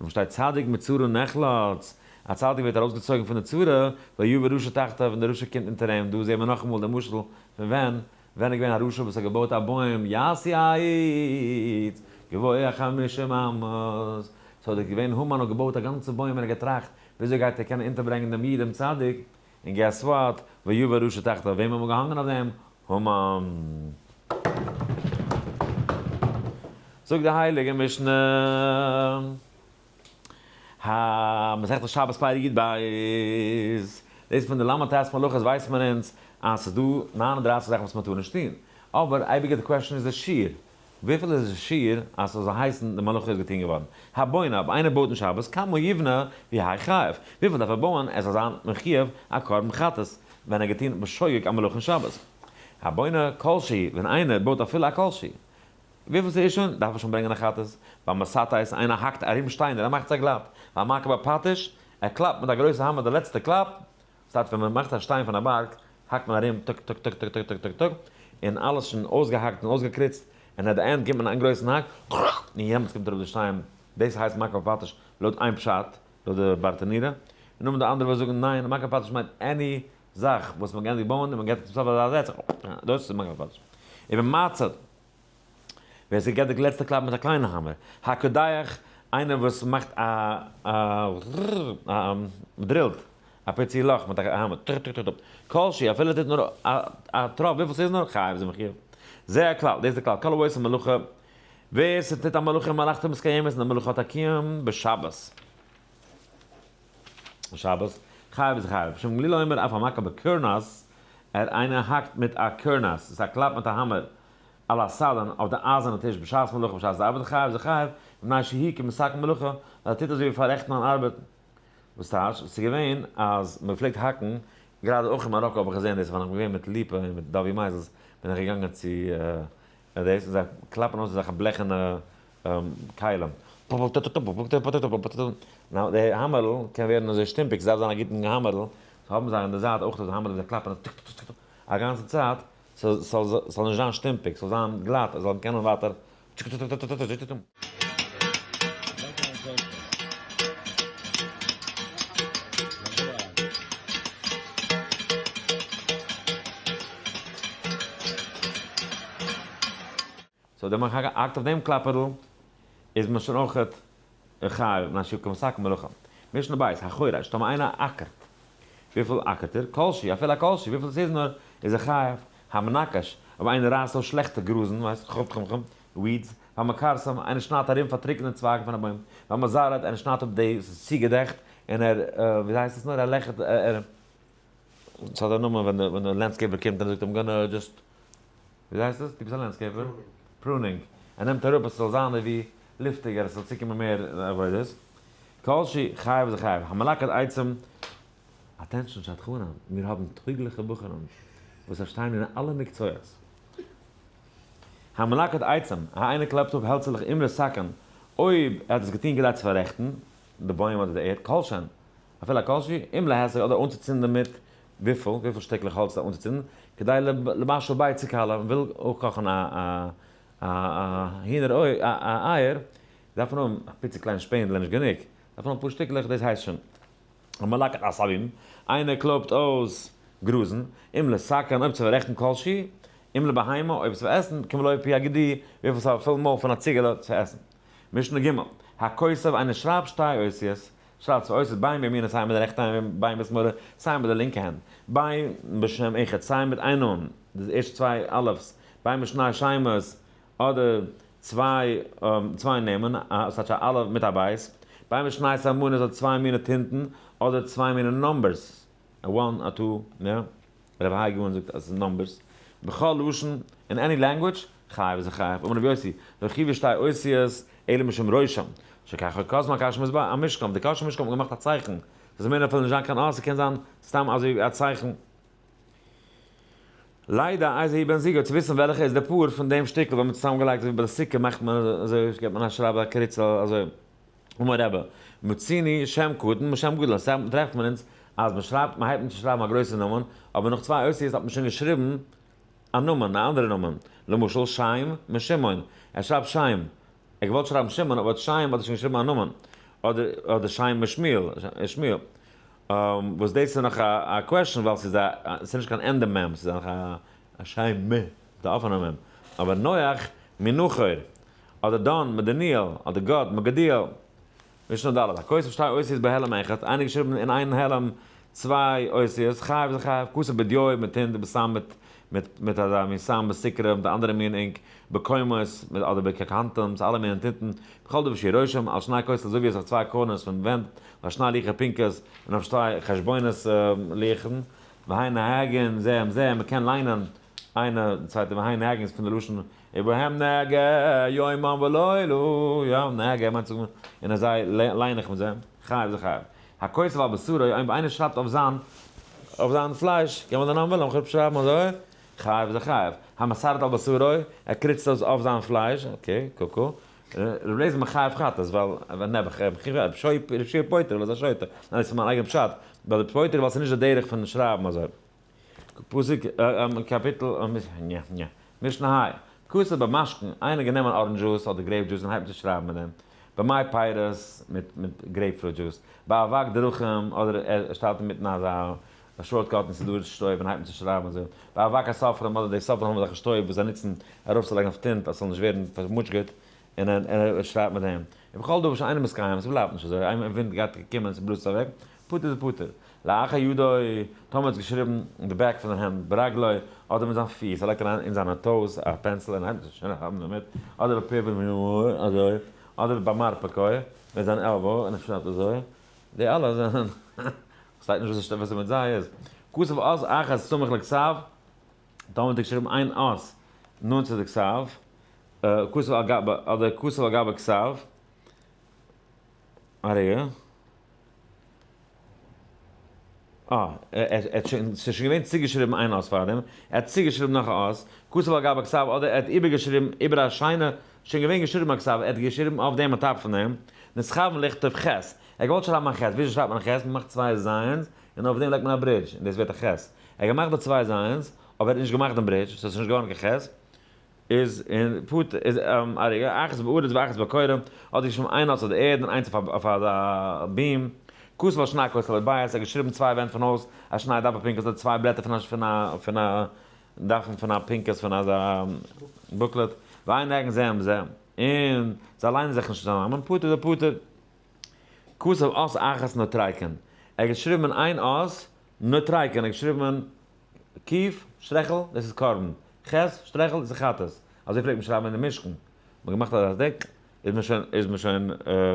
און שטייט צדיק מצרה נחלץ, א צדיק ווערט ארויסגעצויגן פון די צרה, ויבא רשע תחתיו און דער רשע קומט אונטער אים, דא זעהן מיר נאכאמאל דעם משל פון ווען, ווען איז געווען א רשע וואס האט געבויט א בוים, יעשו עץ גבוה חמשים אמות, so דאס איז געווען המן האט געבויט א גאנצע בוים און ער האט געטראכט וויאזוי גייט ער קענען אונטערברענגען דעם איד דעם צדיק. און guess what, ויבא רשע תחתיו, וועם האט מען געהאנגען אויף דעם? המן. זאגט די הייליגע משנה, ה מסכת שבת פרק י"ב, דאס פון די ל"ט מלאכות ווייסט מען אונז אז ס'איז דא 39 זאכן וואס מען טאר נישט טון, אבער אייביג די question איז די שיעור, וויפיל איז די שיעור אז ס'זאל הייסן די מלאכה איז געטון געווארן? הבונה, אויב איינער בויט אין שבת, כמה יבנה ויהא חייב, וויפיל דארף ער בויען עס זאל זיין מחויב א קרבן חטאת ווען ער האט געטון בשוגג א מלאכה אין שבת? הבונה כל שהוא, ווען איינער בויט אפילו א כל שהוא, וויפיל ס'איז שוין, דארף ער שוין ברענגען א חטאת. והמסתת, איינער האקט ארום שטיינער, ער מאכט זיי גלאט. והמכה בפטיש, ער קלאפט מיט א גרויסע האמער די לעצטע קלאפ, ס'טייטש ווען מען מאכט א שטיין פון א בארג, האקט מען ארום טוק טוק טוק טוק טוק טוק טוק טוק, און אלעס שוין אויסגעהאקט און אויסגעקריצט, און at the end גיבט מען איין גרויסן האק, און יעמאלטס קומט אראפ די שטיין, דאס הייסט מכה בפטיש לויט איין פשט, לויט די ברטנורא, און נאכדעם די אנדערע וואס זאגן ניין, מכה בפטיש מיינט any זאך וואס מען געענדיגט בויען און מען געבט צום סוף אזא זעץ, דאס איז מכה בפטיש. ובמצת. ווער ס'געט די לעצטע קלאפ מיט א קליינע האמער. הקודח, איינער וואס מאכט א א מ'דרילט א פיצי לאך מיט א האמער, טוק טוק טוק טוק. כל שהוא, אפילו ער טוט נאר א טראפ וויפיל ס'איז נאר, חייב איז ער מחויב. זה הכלל, דאס איז די כלל, כל העושה מלאכה, ווער ס'טוט א מלאכה מלאכתו מתקיימת און די מלאכה האט א קיום בשבת. שבת, חייב איז חייב. שמעון גליל אומר אף המכה בקורנס, ער איינער האקט מיט א קורנס, ס'איז א קלאפ מיט א האמער, על הסדן, אויף די אייזערנע טיש בשעת מלאכה בשעת די ארבעט חייב איז ער חייב, מפני שהוא כמתקן מלאכה, ווייל ער טוט אזוי ווי פאררעכטן אן ארבעט. וואס טייטש? ס'איז געווען אז מען פלעגט האקן, גראדע אויך אין מאראקא האב איך געזען דאס, ווען איך בין געווען מיט ליפא און מיט דוד מייזעלס בין איך געגאנגען צו דאס, און זיי קלאפן אויס אזעלכע בלעכענע כלים. now די האמערל קען ווערן אזוי שטומפיג, ס'דארף זיין א גוטן האמערל, so האבן זיי אין די זייט אויך אזא האמערל וואס זיי קלאפן טוק טוק טוק טוק א גאנצע צייט, ס'זאל נישט זיין שטומפיג, ס'זאל זיין גלאט, עס זאל קענען ווייטער טוק טוק טוק טוק טוק טוק. so דער מרחק האקט אויף דעם קלאפערל איז מען שוין אויכעט חייב מפני שהוא כמתקן מלאכה. משנה בית, החורש, טאמער איינער אקערט, וויפיל אקערט ער? כל שהוא, אפילו א כל שהוא, וויפיל עס איז נאר, איז ער חייב. המנכש, אויב איינער רייסט אויס שלעכטע גראזן, ווייסט, חב חב חב, weeds, והמכרסם, איינער שניידט ארום פארטריקענטע צווייגן פון א בוים, והמזרת, איינער שניידט אפ די וואס איז צוגעדעכט, און ער, ווי הייסט עס נאר, ער לעכערט, ער, ס'האט א נאמען ווען די landscaper קומט און ער זאגט I'm gonna just ווי הייסט עס? דו ביסט א landscaper? Pruning. ער נעמט אראפ אז ס'זאל זיין ווי לופטיגער, עס זאל צוקומען מער עבודות. כל שהוא חייב איז חייב. המלקט עצים. Attention שדכנים, מיר האבן טויגליכע בחורים וואס פארשטייען אין אלע מקצועות. המלקט עצים, א איינער קלעפט אפ העלצערלעך אם לתקן, אויב ער האט עס געטון כדי צו פאררעכטן די בוים אדער די ערד, כל שהן, אפילו א כל שהוא, אם להסק אדער אנצוצינדן דערמיט וויפיל, וויפיל שטיקלעך האלץ דארף אנצוצינדן, כדי לבשל ביצה קלה, מען וויל אויפקאכן א א הינער אוי א אייער, דארף מען האבן א פיצי קליין שפענדל איז נישט גענוג, דארף מען האבן אפאר שטיקלעך, דאס הייסט שוין המלקט עשבים, איינער קלויבט אויס גראזן, אם לתקן אויב צו פאררעכטן כל שהוא, אם לבהמה אויב צו עסן, כמלא פי הגדי, וויפיל ס'האט א פול מויל פון א ציגעלע צו עסן. משנה ג', הכותב איינער שרייבט שתי אותיות, שרייבט צוויי אותיות בין בימינו סיי מיט די רעכטע האנט בין בשמאלו סיי מיט די לינקע הענט, בין בשם אחד סיי מיט איין נאמען, די ערשטע צוויי אלף'ס, בין בשני שמות אדער צוויי צוויי נעמען, ס'טייטש א אלף מיט א בית, בין בשני סממנים אדער צוויי מיני טינטן, אדער צוויי מיני numbers, א one א two, יא. רב האי גאון זאגט אז עס איז numbers, בכל לשון, אין any language, חייב איז ער חייב, אמר רבי יוסי, לא חייבו שתי אותיות אלא משום רושם, שכך היו כותבין על קרשי המשכן, אויף די קרשי המשכן האט מען געמאכט א צייכן, ס'איז מער אפילו נישט זיין קיין אות, ס'קען זיין סתם אזוי א צייכן. לידע איזהו בן זוגו, צו וויסן וועלכע איז די פאר פון דעם שטיקל ווען מ'האט צוזאמגעלייגט אזוי ווי ביי די סוכה מאכט מען אזוי געבט מען א שרייב א קריצל אזוי. אמר רבי, מצינו שם קטן משם גדול, אסאך מאל טרעפט מען אונז אז מען שרייבט, מען הייבט אן צו שרייבן א גרויסע נאמען, אבער נאך צוויי אותיות האט מען שוין געשריבן א נאמען, א אנדערע נאמען, למשל שם משמעון, ער שרייבט שם, ער האט געוואלט שרייבן שמעון אבער שם האט ער שוין געשריבן א נאמען, אדער אדער שם משמואל, שמואל, וואס דאס איז נאך א question ווייל ס'איז א, ס'איז נישט קיין ענדע מ', ס'איז נאך א שם מ, מיט א אפענע מ', אבער נח מנחור. אדער דן מדניאל, אדער גד מגדיאל. משנה ד', הכותב שתי אותיות בהעלם אחד, איינער געשריבן אין איין העלם צוויי אותיות, חייב איז א חייב, כתב בדיו מיט טינט, בסם מיט מיט מיט אזא מין סם בסיקרא מיט א אנדערע מין ink, בקומות מיט אדער בקרקנתים, ס'איז אלע מיני טינטן, בכל דבר שיהיה רושם, על שני כותלי אזוי ווי עס אויף צוויי corners פון ווענט, ועל שני לוחי פנקס, און אויף שתי חשבונות לוחן, והן נוהגין זה עם זה, מ'קען ליינען איינע די צווייטע והן נוהגין איז פון די לשון ובהם נהגה יומם ולילה, יא, נהגה מיינט זאגן און אזי ליין איך מיט זיי, חייב זה חייב. הכותב על בשרו, אויב איינער שרייבט אויף זיין אויף זיין פלייש, קען מען דער נאמען לאמיך אפשרייבן אזוי, חייב זה חייב. המסרט על בשרו, ער קריצט אויס אויף זיין פלייש, okay, קוקו. ר' לעזער מחייב חטאת, ווייל נעבעך, ר' שיע פוטר, ווייל ער איז א שוטה. ניין, דאס איז מיין אייגענע פשט, ווייל דער פוטר ווייל ס'איז נישט די דרך פון שרייבן אזוי. פסוק, קאפיטל, משנה ה', כתב במשקין, איינער גענומען orange juice אדער grape juice און הייבט אן צו שרייבן מיט דעם, במי פירות, מיט grapefruit juice, באבק דרכים, אדער ער שטייט אינמיטן אזא shortcut און ס'איז דא שטויב און הייבט אן צו שרייבן אזוי, באבק הסופרים, אדער די סופרים האבן אזעלכע שטויב וואס זיי נוצן ארויפצולייגן אויף טינט אז ס'זאל נישט ווערן פארמוטשקעט, און ער שרייבט מיט דעם. ובכל דבר שאינו מתקיים, ס'בלייבט נישט אזוי, איינמאל ווינט גייט געקומען און ס'בלאזט אוועק, פטור איז פטור. לאחר ידו, טאמער האט עס געשריבן אין די back פון זיין הענט, ברגלו, אדער מיט זיין פיס, ער לייגט אריין אין זיינע toes א pencil און הייבט שוין אן דערמיט, אדער בפיו אזוי, אדער במרפקו, מיט זיין elbow, און ער שרייבט אזוי, די אלע זענען, כ'פארשטייט נישט וואס איז מיט זיי איז. כתב אות אחת סמוך לכתב, טאמער האט ער געשריבן איין אות נאנט צו די כתב, כתב על גבי, אדער כתב על גבי כתב, א רגע. אה, ער האט שוין, ס'איז שוין געווען צוגעשריבן איין אות פארדעם, ער האט צוגעשריבן נאך א אות, כתב על גבי כתב, אדער ער האט איבערגעשריבן איבער א שיינע, שוין געווען געשריבן א כתב, ער האט געשריבן אויף דעם on top פון דעם, נתכוון לכתוב ח', ער האט געוואלט שרייבן א ח', וויאזוי שרייבט מען א ח'? מ'מאכט צוויי זיינס, און אויף דעם לייגט מען א bridge, און דאס ווערט א ח'. ער האט געמאכט די צוויי זיינס, אבער ער האט נישט געמאכט דעם bridge, so ס'איז נישט געווארן קיין ח'. איז אין פוט איז א רגע, אחת בארץ ואחת בקורה, האט געשריבן איין אות אויף די ערד און איינס אויף א beam, כתב על שני כותלי בית, ער האט געשריבן צוויי ווענט פון הויז, על שני דפי פנקס אדער צוויי בלעטער פון א פון א פון א דפן פון א פנקס פון אזא booklet, ואין נוהגין זה עם זה, און זיי ליינען זיך נישט צוזאמען, פטור איז ער פטור. כתב אות אחת נוטריקון, ער האט געשריבן איין אות נוטריקון, ער האט געשריבן קוף, שטרעכל, דאס איז קרבן. חית, שטרעכל, דאס איז חטאת. אזוי פלעגט מען שרייבן אין די משכן. מען האט געמאכט אזא דעק, איז מען שוין, איז מען שוין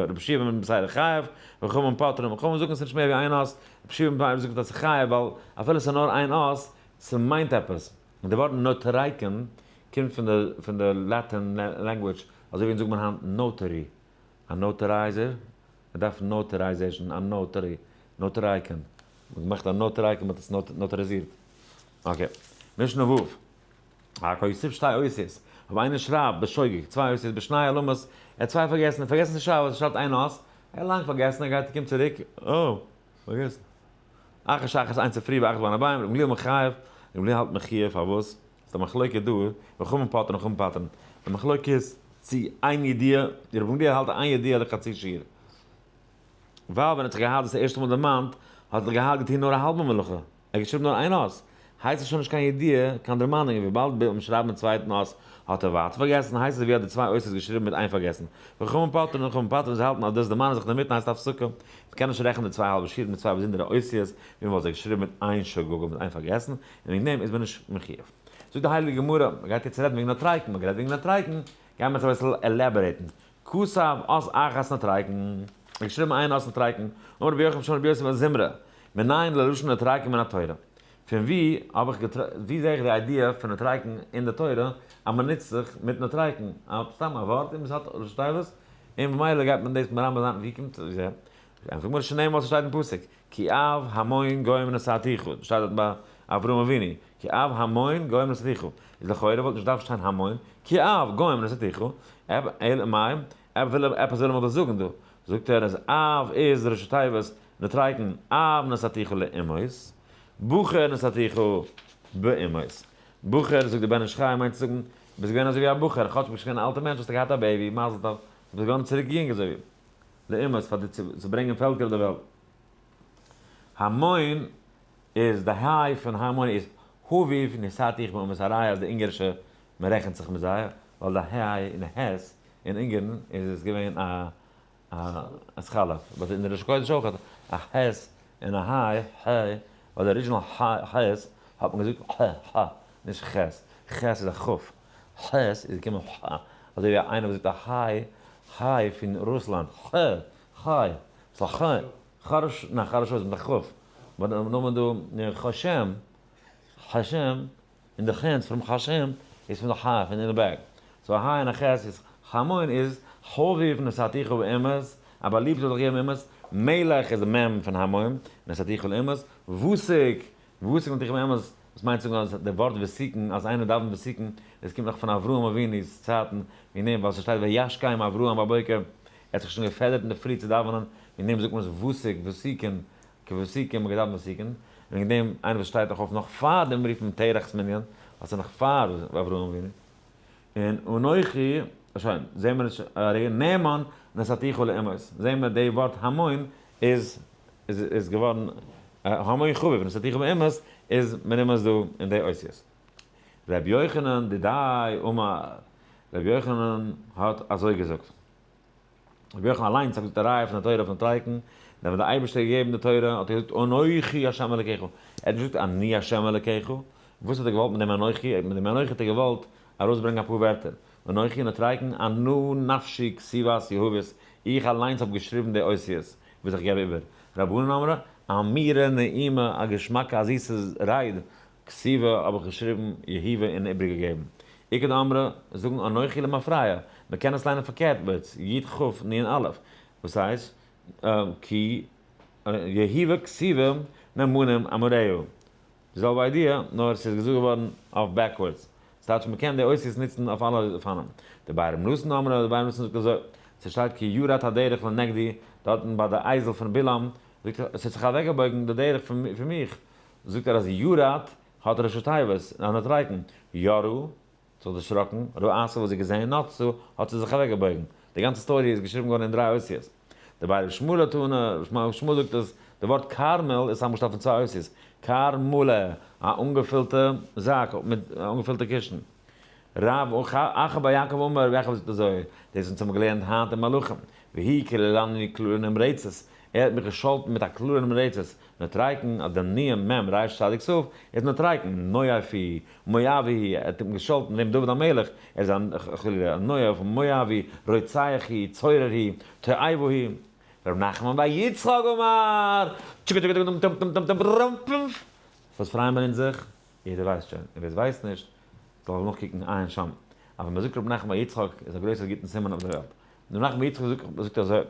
רבי יהושע בן בתירא חייב, וחכמים פוטרים. חכמים זאגן עס איז נישט מער ווי איין אות, רבי יהושע בן בתירא זאגט אז ס'איז חייב, ווייל אפילו עס איז נאר איין אות, ס'מיינט עפעס. און די ווארט נוטריקון קומט פון די פון די Latin language, אזוי ווי אונז זאגט מען היינט notary, א notarizer, מען דארף notarization, א notary, נוטריקון. מ'האט געמאכט א נוטריקון, מ'האט עס נאטאריזירט. okay. משנה ו'. הכותב שתי אותיות. אויב איינער שרייבט בשוגג צוויי אותיות בשני עולמות, ער האט צוויי פארגעסן, ער האט פארגעסן צו שרייבן, ער שרייבט איין אות, ער האט לאנג פארגעסן, ער גייט ער קומט צוריק, אה, פארגעסן. אחת שחרית איינס צופרי ואחת בין הערבים, ר' גמליאל מחייב, ר' גמליאל האלט מחויב, פארוואס? ס'איז א מחלוקת דא, וחכמים פוטרין וחכמים פטרין. די מחלוקת איז צו איין ידיעה, ר' גמליאל האלט איין ידיעה אדער חצי שיעור. ווייל ווען ער האט זיך געהאט דאס ערשטע מאל דערמאנט, האט ער געהאט געטון נאר א האלבע מלאכה, ער האט געשריבן נאר איין אות, הייסט עס שוין נישט קיין ידיעה, קיין דערמאנונג, און וויבאלד ביים שרייבן דעם צווייטן אות האט ער ווייטער פארגעסן, הייסט עס ווי ער האט די צוויי אותיות געשריבן מיט איין פארגעסן. וחכמים פוטרין און חכמים פטרין, זיי האלטן אז דאס דערמאנען זיך אינמיטן הייסט הפסקה, מען קען נישט רעכענען די צוויי האלבע שיעורים מיט צוויי באזונדערע אותיות, ווי מען וואלט זיי געשריבן מיט איין שגגה, מיט איין פארגעסן, און וועגן דעם איז מען נישט מחויב. זאגט די הייליגע גמרא, מען גייט יעצט רעדן וועגן נוטריקון, מען האט גערעדט וועגן נוטריקון, גייען מיר יעצט אביסל elaborate ן. כתב אות אחת נוטריקון, האט געשריבן איין אות נוטריקון, אמר רבי יוחנן בשם רבי יוסי בן זמרה, מנין ללשון נוטריקון מן התורה? פון ווי האב איך געטראכט, ווי זעה איך די idea פון נוטריקון אין די תורה אז מען נוצט זיך מיט נוטריקון, סתם א ווארט און עס האט ראשי תיבות, און ממילא גייט מען דאס מרמז זיין, ווי קומט עס? ענטפערט די גמרא שנאמר וואס עס שטייט אין פסוק, כי אב המון גוים נתתיך, שטייט דארט ביי אברהם אבינו, כי אב המון גוים נתתיך, איז לכאורה וואלט נישט געדארפט שטיין המון, כי אב גוים נתתיך, אלא מאי, עפעס וויל ער מיך דא זאגן דא, זאגט ער אז אב איז ראשי תיבות נוטריקון, אב נתתיך לאומות, בחור נתתיך באומות. בחור, זאגט דער בן איש חי, מיינט צו זאגן, ביסט געווען אזוי ווי א בחור, כאטש ביסט געווען א אלטער מענטש האסטו געהאט א baby, מזל טוב, ביסט געווארן צוריק יונג אזוי ווי. לאומות פאר די צו ברענגען פעלקער אויף די וועלט. המון איז די היי פון המון איז האביב נתתיך באומות א ראיה אז די אונגערישע מען רעכנט זיך מיט זיי ווייל די היי און די ה'ס אין אונגערן איז עס געווען א א סכלה but אין די ראש הקודש אויך א ה'ס. און א היי, ה, ווייל די original חית האט מען געזאגט ה ה, נישט ח, ח איז א כ, ח איז געקומען ה, אזוי ווי איינער וואס זאגט א היי, היי פון רוסלאנד, ח, היי, ס'איז א ח, חרש, ניין חרש איז מיט א כ, but נאכדעם דא חשם, חשם, און די חן פון חשם איז פון די ה פון אין די back, so א ה און א ח איז המון איז חביב נתתיך באמת, א באליבטער זאל איך געבן אמת, מלך איז די מ' פון המון, נתתיך לאמת, ותיק, ותיק נתתיך באמת, וואס מיינט זאגן אז די ווארט ותיקין, אז איינער דאווענט ותיקין, דאס קומט נאך פון אברהם אבינו'ס צייטן, וועגן דעם ווייל ס'שטייט וישכם אברהם בבוקר, ער האט זיך שוין געפעדערט אינדערפרי צו דאווענען, וועגן דעם זאגט מען עס ותיק, ותיקין, כוותיקין, מ'האט געדאווענט ותיקין, וועגן דעם איינער וואס שטייט נאך אויף נאך פאר דעם רופט מען תרח'ס מנין, ווייל ס'איז נאך פאר אברהם אבינו. און אנכי, שוין, זעהן מיר נישט א רגע, נאמן נתתיך לאמות, זעהן מיר די ווארט המון איז איז געווארן המון חביב, נתתיך לאמות איז מרומז דא אין די אותיות. ר' יוחנן דידיה אמר, ר' יוחנן האט אזוי געזאגט. רבי יוחנן אליינס האט געזאגט א ראיה פון די תורה אויפן טרייקן, ווען דער אייבערשטער האט געגעבן די תורה האט ער געזאגט אנכי ה' אלקיך, ער האט נישט געזאגט אני ה' אלקיך, וואס האט ער געוואלט מיט דעם אנכי, מיט דעם אנכי האט ער געוואלט ארויסברענגען אפאר ווערטער, אנכי נוטריקון אנא נפשי כתיבת יהבית, איך אליינס האב געשריבן די אותיות וואס איך געב איבער, רבנן אמרי, אמירה נעימה, א געשמאקע א זיסע רייד, כתיבה האב איך געשריבן יהיבה און איבערגעגעבן. איכא דאמרי, זאגן אנכי למפרע, מען קען עס ליינען פארקערט בעת י ח נ א, וואס הייסט כי יהיבה כתיבה נאמנים אמריהו. די זעלבע idea, נאר ס'איז געזאגט געווארן אויף backwards. ס'טייטש מ'קען די אותיות נוצן אויף אלע אופנים. דבי ר' נתן אמרי, דבי ר' נתן זאגט אזוי, ס'שטייט כי יראת הדרך לנגדי, דארטן ביי די אייזל פון בלעם, זאגט ער, ס'האט זיך אוועקגעבויגן די דרך פון מיך, זאגט ער אז יראת האט ראשי תיבות און נוטריקון, יראה, זיך דערשראקן, ראתה וואס זי געזעהן, נטתה, האט זי זיך אוועקגעבויגן. די גאנצע story איז געשריבן געווארן אין דריי אותיות. דבי ר' שמואל תנא, ר' שמואל זאגט אז די ווארט כרמל איז צוזאמגעשטעלט פון צוויי אותיות, כרמלה, א אנגעפילטע זאק מיט א אנגעפילטע קישן. רב אחא בר יעקב אמר, רבי יעקב זאגט אזוי, דאס אונז האבן געלערנט היינט אין מלכים, והוא קללני קללה נמרצת, ער האט מיך געשאלטן מיט א קללה נמרצת, נוטריקון, אז די נ מ ר צדיק ת' איז נוטריקון, נואף הוא, מואבי הוא, ער האט אים געשאלטן דעם דוד המלך, ער איז א חלילה א נואף, מואבי, רוצח הוא, צורר הוא, תועבה הוא. ר' נחמן בר יצחק אמר, טשוקוטשוקוטוקוטומטומטומטומטומטומטומפ. וואס פרייען מיר אונז זיך? יעדער ווייסט שוין, און ווער עס ווייסט נישט, זאל זיך נאכקוקן עיין שם. אז ווען מען זאגט ר' נחמן בר יצחק איז א גרויסער גוטן סימן אויף דער וועלט. ר' נחמן בר יצחק זאגט אזוי,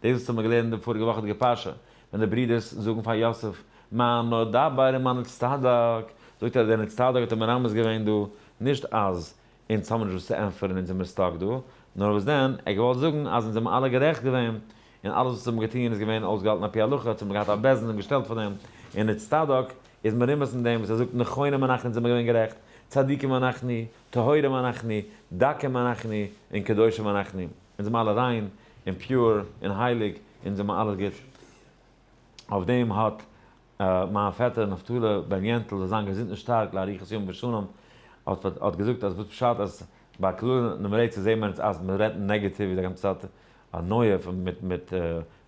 דאס וואס האבן מיר געלערנט די פאריגע וואכעדיגע פרשה, ווען די ברידערס זאגן פאר יוסף, מה נדבר ומה נצטדק, זאגט ער אז דער נצטדק האט ער מרמז געווען דא, נישט אז אונז האבן נישט וואס צו ענטפערן אונז זעמיר stuck דא, נאר וואס דען, ער האט געוואלט זאגן אז אונז זעמיר אלע גערעכט געווען, און אלעס וואס האבן געטון איז געווען אויסגעהאלטן על פי הלכה, אונז האבן געהאט א בית דין און געשטעלט פאר דעם, און נצטדק איז מרומז אין דעם וואס ער זאגט נכונים אנחנו אונז זעמיר געווען גערעכט, צדיקים אנחנו, טהורים אנחנו, דקים אנחנו, און קדושים אנחנו. אונז זעמיר אלע ריין און pure און הייליג, אונז זעמיר אלעס גוט. אויף דעם האט מיין פעטער נפתלי בן יענטל זאל זיין געזונט און שטארק לאריכות ימים ושנים האט האט געזאגט אז וואס פשט אז ביי קללה נמרצת זעהט מען אז מען רעדט נעגעטיוו די גאנצע צייט א נואף מיט מיט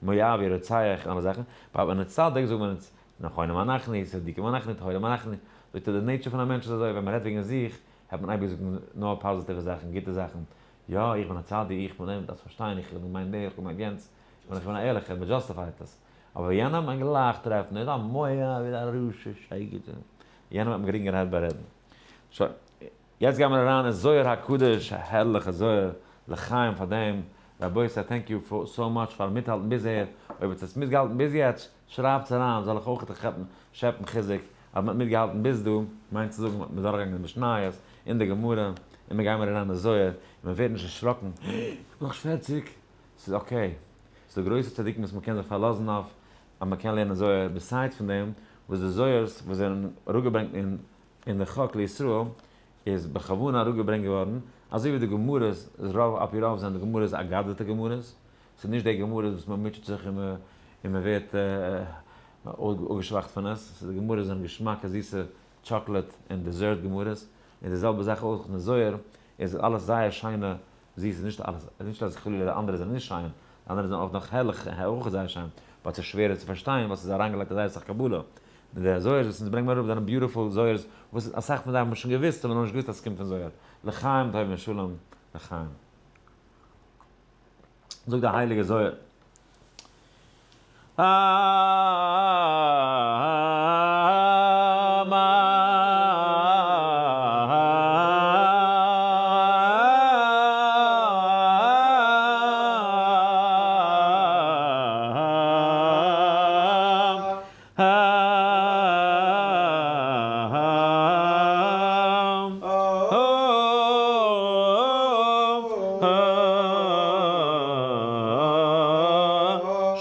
מואבי רוצח און אלע זאכן, ביי ונצדק זאגט מען אונז נכונים אנחנו צדיקים אנחנו טהורים אנחנו, זאגט ער די nature פון א מענטש איז אזוי ווען מען רעדט וועגן זיך העט מען אייביג זאגן נאר פאזיטיווע זאכן גוטע זאכן, יא איך בין א צדיק איך בין דעם דארפסט פארשטיין איך האב געמיינט דעם איך האב געמיינט יענץ, איך בין א ערליכער מען justify ט עס. אבער יענעם האט מען גלייך טרעפן, ער איז א מואב, ער איז א רשע, שייגעץ, יענעם האט מען גרינגערהייט בארעדן. שוין, יעצט גיימיר אריין אין זוהר הקדוש, א הערליכע זוהר, לחיים פאר דעם, רבותי thank you so much פארן מיטהאלטן ביז אהער, אויב האט עטס מיטגעהאלטן ביז יעצט, שרייבטס אריין, זאל איך אויך כאפן שעפן חיזוק אז מען האט מיטגעהאלטן ביז דא, מיינט צו זאגן מען איז דורכגעגאנגען די משניות און די גמרא, און מיר גיימיר אריין אין זוהר, און מען ווערט נישט דערשראקן, איך בין נאך 40, ס'איז okay, ס'איז דא גרויסע צדיקים וואס מ'קען זיך פארלאזן אויף אז מ'קען לערנען זוהר, besides פון דעם וואס די זוהר'ס וואס זענען אראפגעברענגט אין אין די חק לישראל איז בכוונה אראפגעברענגט געווארן, אזוי ווי די גמרות, רוב על פי רוב זענען די גמרות אגדתא גמרות, ס'איז נישט די גמרות וואס מ'מוטשעט זיך און און מ'ווערט אפגעשוואכט פון עס, ס'איז די גמרות זענען געשמאקע זיסע chocolate און dessert גמרות, און די זעלבע זאך אויך אין די זוהר איז אלעס זייער שיינע זיס איז נישט אלעס, נישט אז חלילה די אנדערע זענען נישט שיין, די אנדערע זענען אויך נאך הערליך אויך זייער שיין, but ס'איז שווערער צו פארשטיין ווייל ס'איז אריינגעלייגט אזוי אסאך קבלה. די זוהר'ס וואס אונז ברענגן מיר אראפ זענען beautiful זוהר'ס וואס אסאך פון זיי האבן שוין געוואוסט אבער נאכנישט געוואוסט אז ס'קומט פון זוהר. לחיים טובים ושלום לחיים. זאגט דער הייליגער זוהר.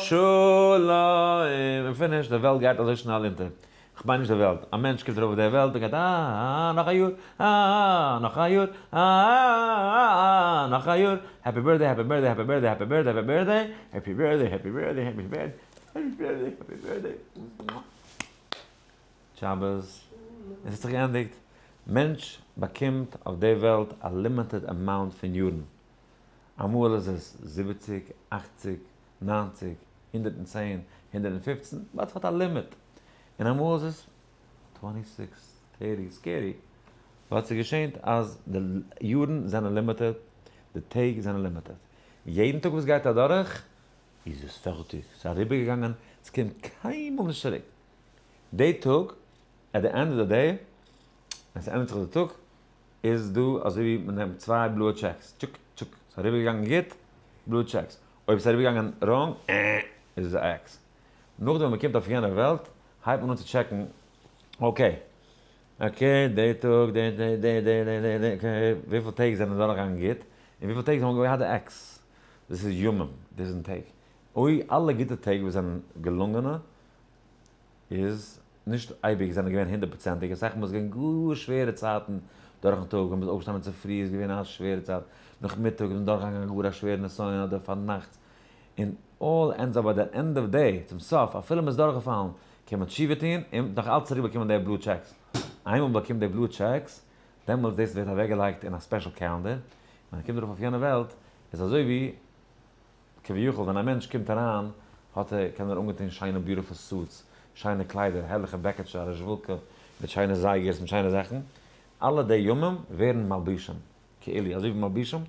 שלום! און finish, די וועלט גייט אזוי שנעל אונטער. כ'מיין נישט די וועלט, א מענטש קומט ארויף אויף דער וועלט און גייט אה נאך א יאר, אה נאך א יאר, אה נאך א יאר, happy birthday happy birthday happy birthday happy birthday happy birthday, happy birthday happy birthday happy birthday, happy birthday happy birthday. שבת, עס האט זיך געענדיגט. מענטש באקומט אויף די וועלט א limited amount פון יארן. אמאל איז עס 70, 80, 90, 110, 115, but ס'האט א limit. און אמאל איז עס 26, 30, scary. but ס'געשענט אז די יארן זענען limited, די טעג זענען limited. יעדן טאג וואס גייט אדורך, איז עס פערטיג, ס'איז אריבערגעגאנגען, ס'קומט קיינמאל נישט צוריק. די טאג, at the end of the day, ווען ס'ענדיגט זיך די טאג, איז דא אזוי ווי מ'נעמט צוויי בלויע checks, טשוק טשוק, ס'איז אריבערגעגאנגען גוט, בלויע checks, אויב ס'איז אריבערגעגאנגען wrong, איז עס א X. נאכדעם ווען מ'קומט אויף יענע וועלט, הייבט מען אן צו טשעקן, okay, okay, די טאג, די די די די די די די, okay, וויפיל טעג זענען דורכגעגאנגען גוט, און וויפיל טעג האבן געהאט די X. דאס איז ימים, דאס זענען טעג. אוי, אלע גוטע טעג וואס זענען געלונגענע, איז נישט אייביג זענען געווען הונדערט פראצענטיג, אסאך מאל איז געווען גאר שווערע צייטן דורכן טאג, ווען מ'איז אויפגעשטאנען צופרי איז געווען א שווערע צייט, נאכמיטאג איז מען דורכגעגאנגען גאר א שווערע נסיון אדער פארנאכטס, און all ends up by the end of day, צום סוף, אפילו מ'איז דורכגעפאלן, קען מען תשובה טון און נאך אלץ צוריק באקומען די בלויע checks. איינמאל מ'באקומט די בלויע checks, דעמאלטס דאס ווערט אוועקגעלייגט אין א special calendar, ווען ער קומט ארויף אויף יענע וועלט, איז אזוי ווי כביכול ווען א מענטש קומט אריין האט ער קען ער אנגעטון שיינע beautiful suits, שיינע קליידער, הערליכע בעקעטשע, א רעזשוואלקע מיט שיינע זייגערס מיט שיינע זאכן, אלע די ימים ווערן מלבושים, כאילו אזוי ווי מלבושים,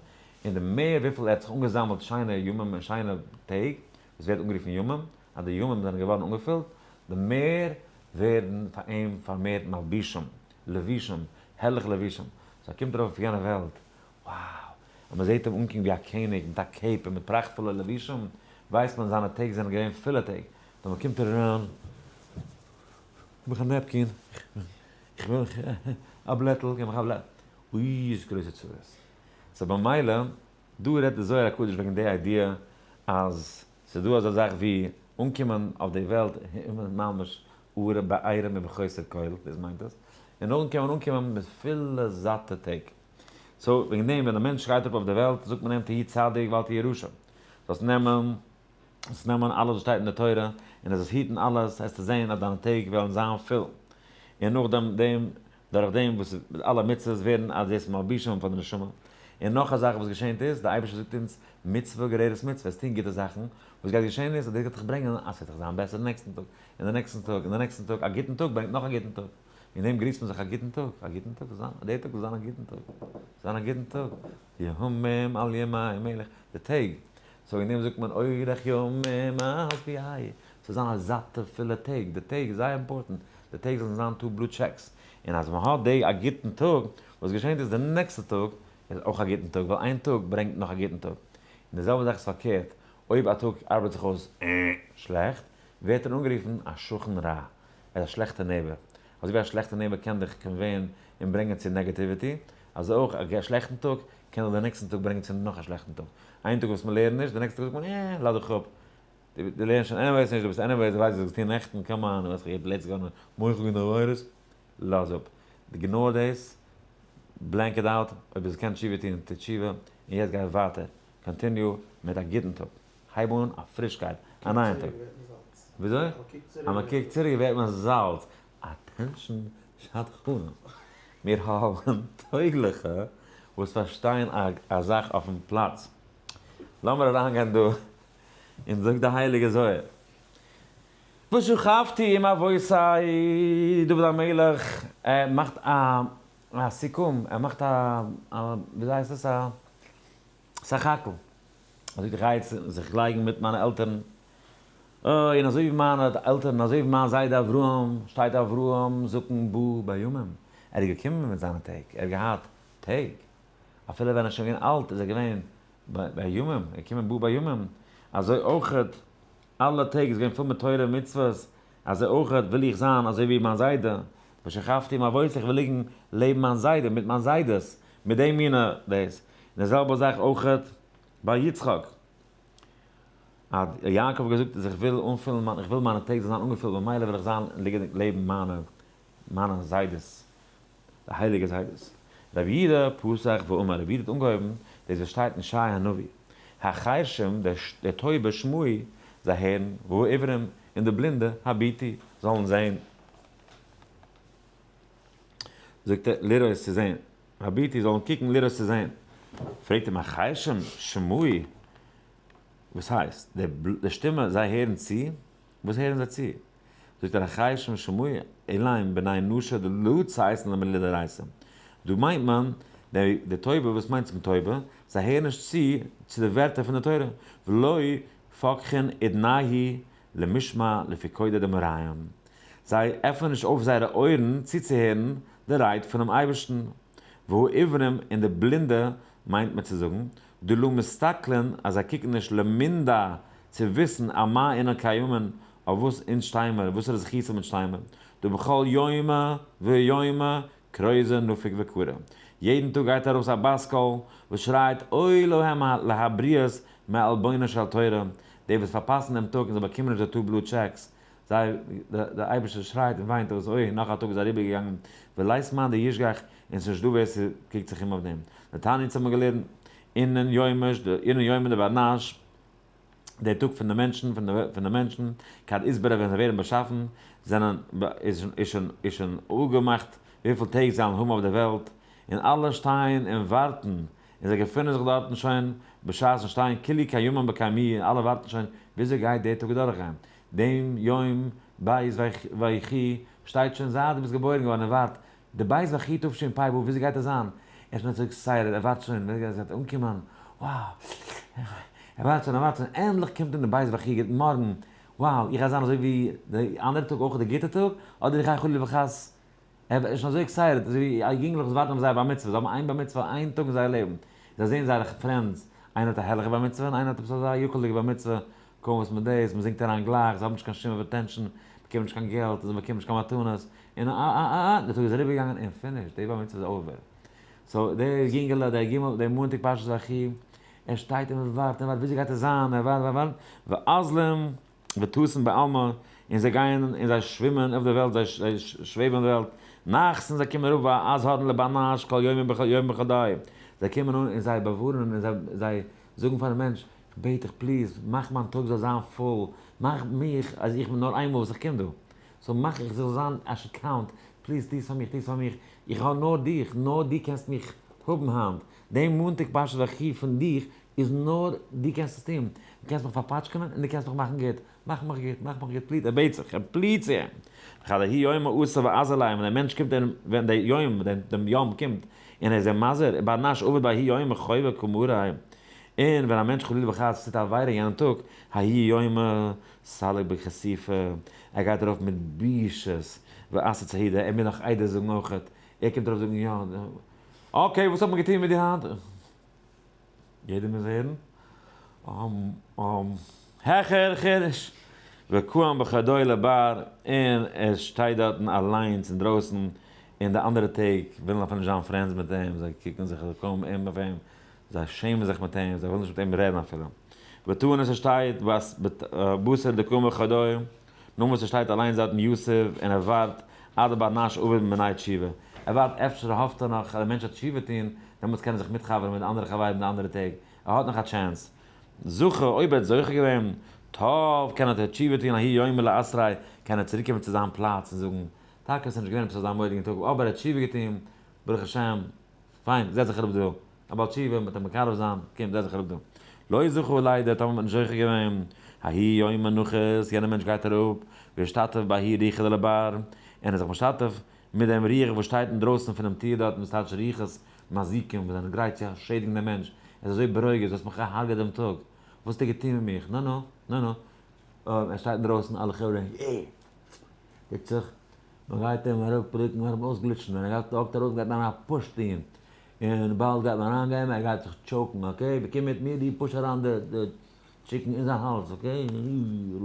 און די מער וויפיל ער האט זיך אנגעזאמלט שיינע ימים און שיינע טעג, וואס ווערט אנגערופן ימים, אז די ימים זענען געווארן אנגעפילט, די מער ווערן פאר אים פארמערט מלבושים, לבושים, הערליכע לבושים, so ער קומט ארויף אויף יענע וועלט, wow! אז מען זעט אים אנקומען ווי א קעניג מיט א cape און מיט פראכטפולע לבושים, ווייסט מען זיינע טעג זענען געווען פולע טעג. ווען מען קומט אריין, גיב מיך א napkin, איך וויל א בלעטל, גיב מיך א בלעטל. אוי איז גרויסע צרות. so במילא, דא רעדט די זוהר הקדוש וועגן די idea אז ס'איז דא אזא זאך ווי אנקומען אויף די וועלט ממש ארע בעירום ובחוסר כל, דאס מיינט עס, און נאכדעם קען מען אנקומען מיט פולע זאטע טעג. so וועגן דעם ווען א מענטש שרייט אפ אויף די וועלט זאגט מען אים תהי' צדיק ואל תהי' רשע, זאלסט נעמען זאלסט נעמען אלעס וואס שטייט אין די תורה און זאלסט היטן אלעס העסטו זען אז דיינע טעג וועלן זיין פול, און נאכדעם דעם דורך דעם וואס אלע מצוות ווערן אז דאס מלבישים פאר די נשמה, און נאך א זאך וואס געשענט איז, די אייבערשטער זאגט אונז מצוה גוררת מצוה, עס טון גוטע זאכן, וואס גייט געשען איז אז דאס גייט דיך ברענגען אז ס'וועט דיך זיין בעסער די נעקסטן טאג, און די נעקסטן טאג, און די נעקסטן טאג, א גוטן טאג ברענגט נאך א גוטן טאג. אין דעם גריסט מען זיך א גוטן טאג, א גוטן טאג זאל זיין, דער טאג זאל זיין א גוטן טאג, זאל זיין א גוטן טאג, ימים על ימי מלך, די טעג, so אין דעם זאגט מען אורך ימים אז ביי, ס'זאל זיין א זאטע פולע טעג, די טעג איז זייער important, די טעג זאלן זיין two blue checks, און אז מען האט די א גוטן טאג, וואס געשענט איז די נעקסטע טאג איז אויך א גוטן טאג, ווייל איין טאג ברענגט נאך א גוטן טאג, און די זעלבע זאך איז פארקערט, אויב א טאג ארבעט זיך אויס שלעכט, ווערט ער אנגערופן א שכן רע, ער איז א שלעכטע neighbor. אזוי ווי א שלעכטע neighbor קען דיך convey ען און ברענגען צו negativity, אזוי אויך א שלעכטן טאג קען דיך די נעקסטן טאג ברענגען צו נאך א שלעכטן טאג. איין טאג וואס מען לערנט נישט, די נעקסטע טאג זאגט מען אה, לאז דיך אפ. דו לערנסט שוין anyways נישט, דו ביסט anyways, דו ווייסט וואס דו האסט געטון נעכטן, come on, דו ווייסט איך האב לעצטנס געווארן מוחל געווען די עבירות, לאז אפ. ignore דאס, blank it out, אויב דו קענסט תשובה טון, טו תשובה, און יעצט גיי ווייטער, continue מיט א גוטן טאג. הייב אן א פרישקייט, א נייעם טאג. וויאזוי? אז מען קוקט צוריק ווערט מען זאלץ. attention שדכנים. מיר האבן טויגליכע וואס פארשטייען א זאך אויפן פלאץ. לאמיר אריינגיין דא און זאגט די הייליגע זוהר. ושכבתי עם אבותי, דוד המלך, ער מאכט א א סיכום, ער מאכט א וויאזוי הייסט עס א סך הכל, ער זאגט איך גיי יעצט זיך לייגן מיט מיינע עלטערן, אוי און אזוי ווי מיינע עלטערן, אזוי ווי מיין זיידע אברהם, שטייט אברהם זקן בא בימים, ער איז געקומען מיט זיינע טעג, ער האט געהאט טעג, אפילו ווען ער איז שוין געווען אלט איז ער געווען בימים, ער איז געקומען בא בימים, אזוי אויכעט אלע טעג איז געווען פול מיט תורה און מצוות, אזוי אויכעט וויל איך זיין אזוי ווי מיין זיידע, ושכבתי עם אבותי, איך וויל ליגן לעבן מיין זיידע, מיט מיין זיידעס, מיט די מינע דאס, און די זעלבע זאך אויכעט ביי יצחק, האט יעקב געזאגט אז איך וויל אנפילן מיין, איך וויל מיינע טעג זאלן זיין אנגעפילט במילא וויל איך זיין ליגן לעבן מיינע מיינע זיידעס, די הייליגע זיידעס. רבי יהודה פתח ואמר, רבי יהודה האט אנגעהויבן, דאס וואס שטייט אין ישעי' הנביא, החרשים, די טויבע, שמעו, זיי הערן, והעיוורים, און די בלינדע, הביטו, זאלן זען. זאגט ער, לראות צו זען. הביטו, זאלן קוקן, לראות צו זען. פרעגט אים, החרשים, שמעו, וואס הייסט, די שטימע, זיי הערן צו? וואס הערן זיי צו? זאגט ער החרשים שמעו אלהם בני נשא דלא צייתין למילי דאורייתא. דא מיינט מען די טויבע, וואס מיינט צום טויבע? זיי הערן נישט צו צו די ווערטער פון די תורה, ולא פקחין אודנייהו למשמע לפקודא דמריהם, זיי עפענען נישט אויף זייערע אויערן צוצוהערן די רייד פונעם אייבערשטן, והעוברים און די בלינדע מיינט מען צו זאגן, דלא מסתכלין אז זיי קוקן נישט למינדע צו וויסן על מה אינן קיימין אויף וואס אונז שטיי מיר, וואסערע זכותים אונז שטיי מיר, דבכל יומא ויומא כרוזא נפיק וקרא, יעדן טאג גייט ארויס א בת קול וואס שרייט אוי להם להבריות מעלבונה של תורה, די וואס פארפאסן דעם טאג און זיי באקומען נישט די two blue checks, זיי, דער אייבערשטער שרייט און וויינט אויס אוי נאך א טאג איז אריבער געגאנגען, ולית מאן דישגח, און ס'נישט דא ווער ס'קוקט זיך אום אויף דעם. דתניא אונז האבן מיר געלערנט אינון יומא אינון יומין דבר נש, דער טאג פון די מענטשן, פון די מענטשן, כד אתברי ווען זיי ווערן באשאפן, זענען, איז שוין, איז שוין אפגעמאכט וויפיל טעג זיי וועלן האבן אויף דער וועלט, און אלע שטייען און ווארטן, און זיי געפינען זיך דארטן שוין בשעת'ן שטיין כולהו קיימין בקיימוהי און אלע ווארטן שוין וויאזוי גייט דער טאג אדורכגיין, דעם יום בית ויחי שטייט שוין זייט דו ביסט געבוירן געווארן און ווארט די בית ויחי תשפ ו וויאזוי גייט עס זיין, ער איז שוין אזוי excited ער ווארט שוין ווען עס גייט אנקומען, wow ער ווארט שוין ער ווארט שוין ענדליך קומט אן די בית ויחי גוט מארגן, wow איך גיי זיין אזוי ווי די אנדערע טאג אויך די גוטע טאג, אדער איך גיי חלילה וחס ער איז שוין אזוי excited, אזוי ווי יונגלעך וואס ווארטן אויף זייער בר מצוה, זיי האבן איין בר מצוה איין טאג אין זייער לעבן, זיי זעען זייערע friends, איינער האט א הערליכע בר מצוה און איינער האט עפעס אזא יוקל'דיגע בר מצוה, קוים וואס מיט דאס, מען זינגט אריין גלייך, זיי האבן נישט קיין שום attention, באקומען נישט קיין געלט, און זיי באקומען נישט קיין מתנות, און אה אה אה אה, דער טאג איז אריבערגעגאנגען און finish, די בר מצוה איז over. So דער יונגעלע, דער גימל, דער מאנטאג פרשת ויחי, ער שטייט און ווארט און ווארט, וויאזוי גייט עס זיין, ער ווארט ווארט ווארט, ואזלין וטסין בעלמא, און זיי גייען און זיי שווימען אויף דער וועלט, זיי שוועבן אויף דער וועלט, נחתין זיי קומען אראפ ואזהרין לבר נש כל יומא בכל יום בחדוי, זיי קומען אן און זיי באווארענען און זיי זאגן פארן מענטש, איך בעט דיך please, מאך מיין טאג זאל זיין פול, מאך מיך אז איך בין נאר איינמאל וואס איך קום דא, so מאך איך זאל זיין I should count, please טו עס פאר מיך, טו עס פאר מיך, איך האב נאר דיך, נאר דו קענסט מיך האבן היינט, דעם מאנטאג פרשת ויחי פון דיך איז נאר דו קענסט עס טון, דו קענסט מיך פארפאטשקענען און דו קענסט מיך מאכן גוט, מאך מיך גוט, מאך מיך גוט, please, ער בעט זיך, ער plead צו אים, וכד ההוא יומא אתא ואזהר ליה, ווען דער מענטש קומט און ווען דער יום, דעם יום קומט, און ער איז אים מזהיר, ובר נש עביד בההוא יומא חובא קא מרי, און ווען א מענטש חלילה וחס טוט א עבירה יענעם טאג, ההוא יומא סליק בכיסופא, ער גייט ארויף מיט בושות, ואתי צהידא, ער מוז נאך עדות זאגן אויכעט, ער קומט ארויף זאגן יא, okay וואס האט מען געטון מיט דיר היינט? יעדער מוז הערן. העכער חידוש! וקאים בחדוי לבר, און ער שטייט דארטן אליינס אינדרויסן, און די אנדערע טעג ווילן אפילו נישט זיין friends מיט אים, זיי קוקן זיך קוים אום אויף אים, זיי שעמען זיך מיט אים, זיי ווילן נישט מיט אים רעדן אפילו. ותנא ס'שטייט בתר דקאים בחדוי, נאר וואס ער שטייט אליינס דארטן יתיב און ער ווארט עד דבר נש עביד מיניה תשובה, ער ווארט אפשר האפט ער נאך אז דער מענטש וועט תשובה טון, דעמאלטס קען ער זיך מיטחבר'ן מיט די אנדערע חברים די אנדערע טעג, ער האט נאך א chance. זכה, אויב ער האט זוכה געווען, טוב, קען ער תשובה טון ההוא יומא לאתריה, קען ער צוריק קומען צו זיין פלאץ און זאגן, טאקע עס איז נישט געווען עפעס אזא מורא'דיגן טאג, אבער ער האט תשובה געטון, ברוך השם, פיין, זעץ זיך אראפ דא, א בעל תשובה, מ'וועט אים מקרב זיין, קום זעץ זיך אראפ דא. לא זכו ליידער טאמער מ'האט נישט זוכה געווען, ההוא יומא נחית, יענער מענטש גייט אראפ, ואשתתף בההוא רוחא דלבר, און ער איז זיך משתתף מיט דעם רוח וואס שטייט אינדרויסן פונעם טיר דארטן וואס טייטש רוחות מזיקים וואס זענען גרייט צו שעדיגן דעם מענטש, ער איז אזוי ברוגז, דו האסט מיך געהארגעט דעם טאג, וואס האסטו געטון מיט מיך, נו נו, נו נו, ער שטייט אינדרויסן אלע חברה, אה! רוקט זיך, מען גייט אים אראפ רוקן, מען גייט אים אויסגליטשן, ווען ער גייט אראפ גייט מען אים א push טון, און באלד גייט מען אריינגיין, ער גייט זיך choke ן, okay, באקום מיט מיר, דו push אריין די chicken אין זיין האלז, okay,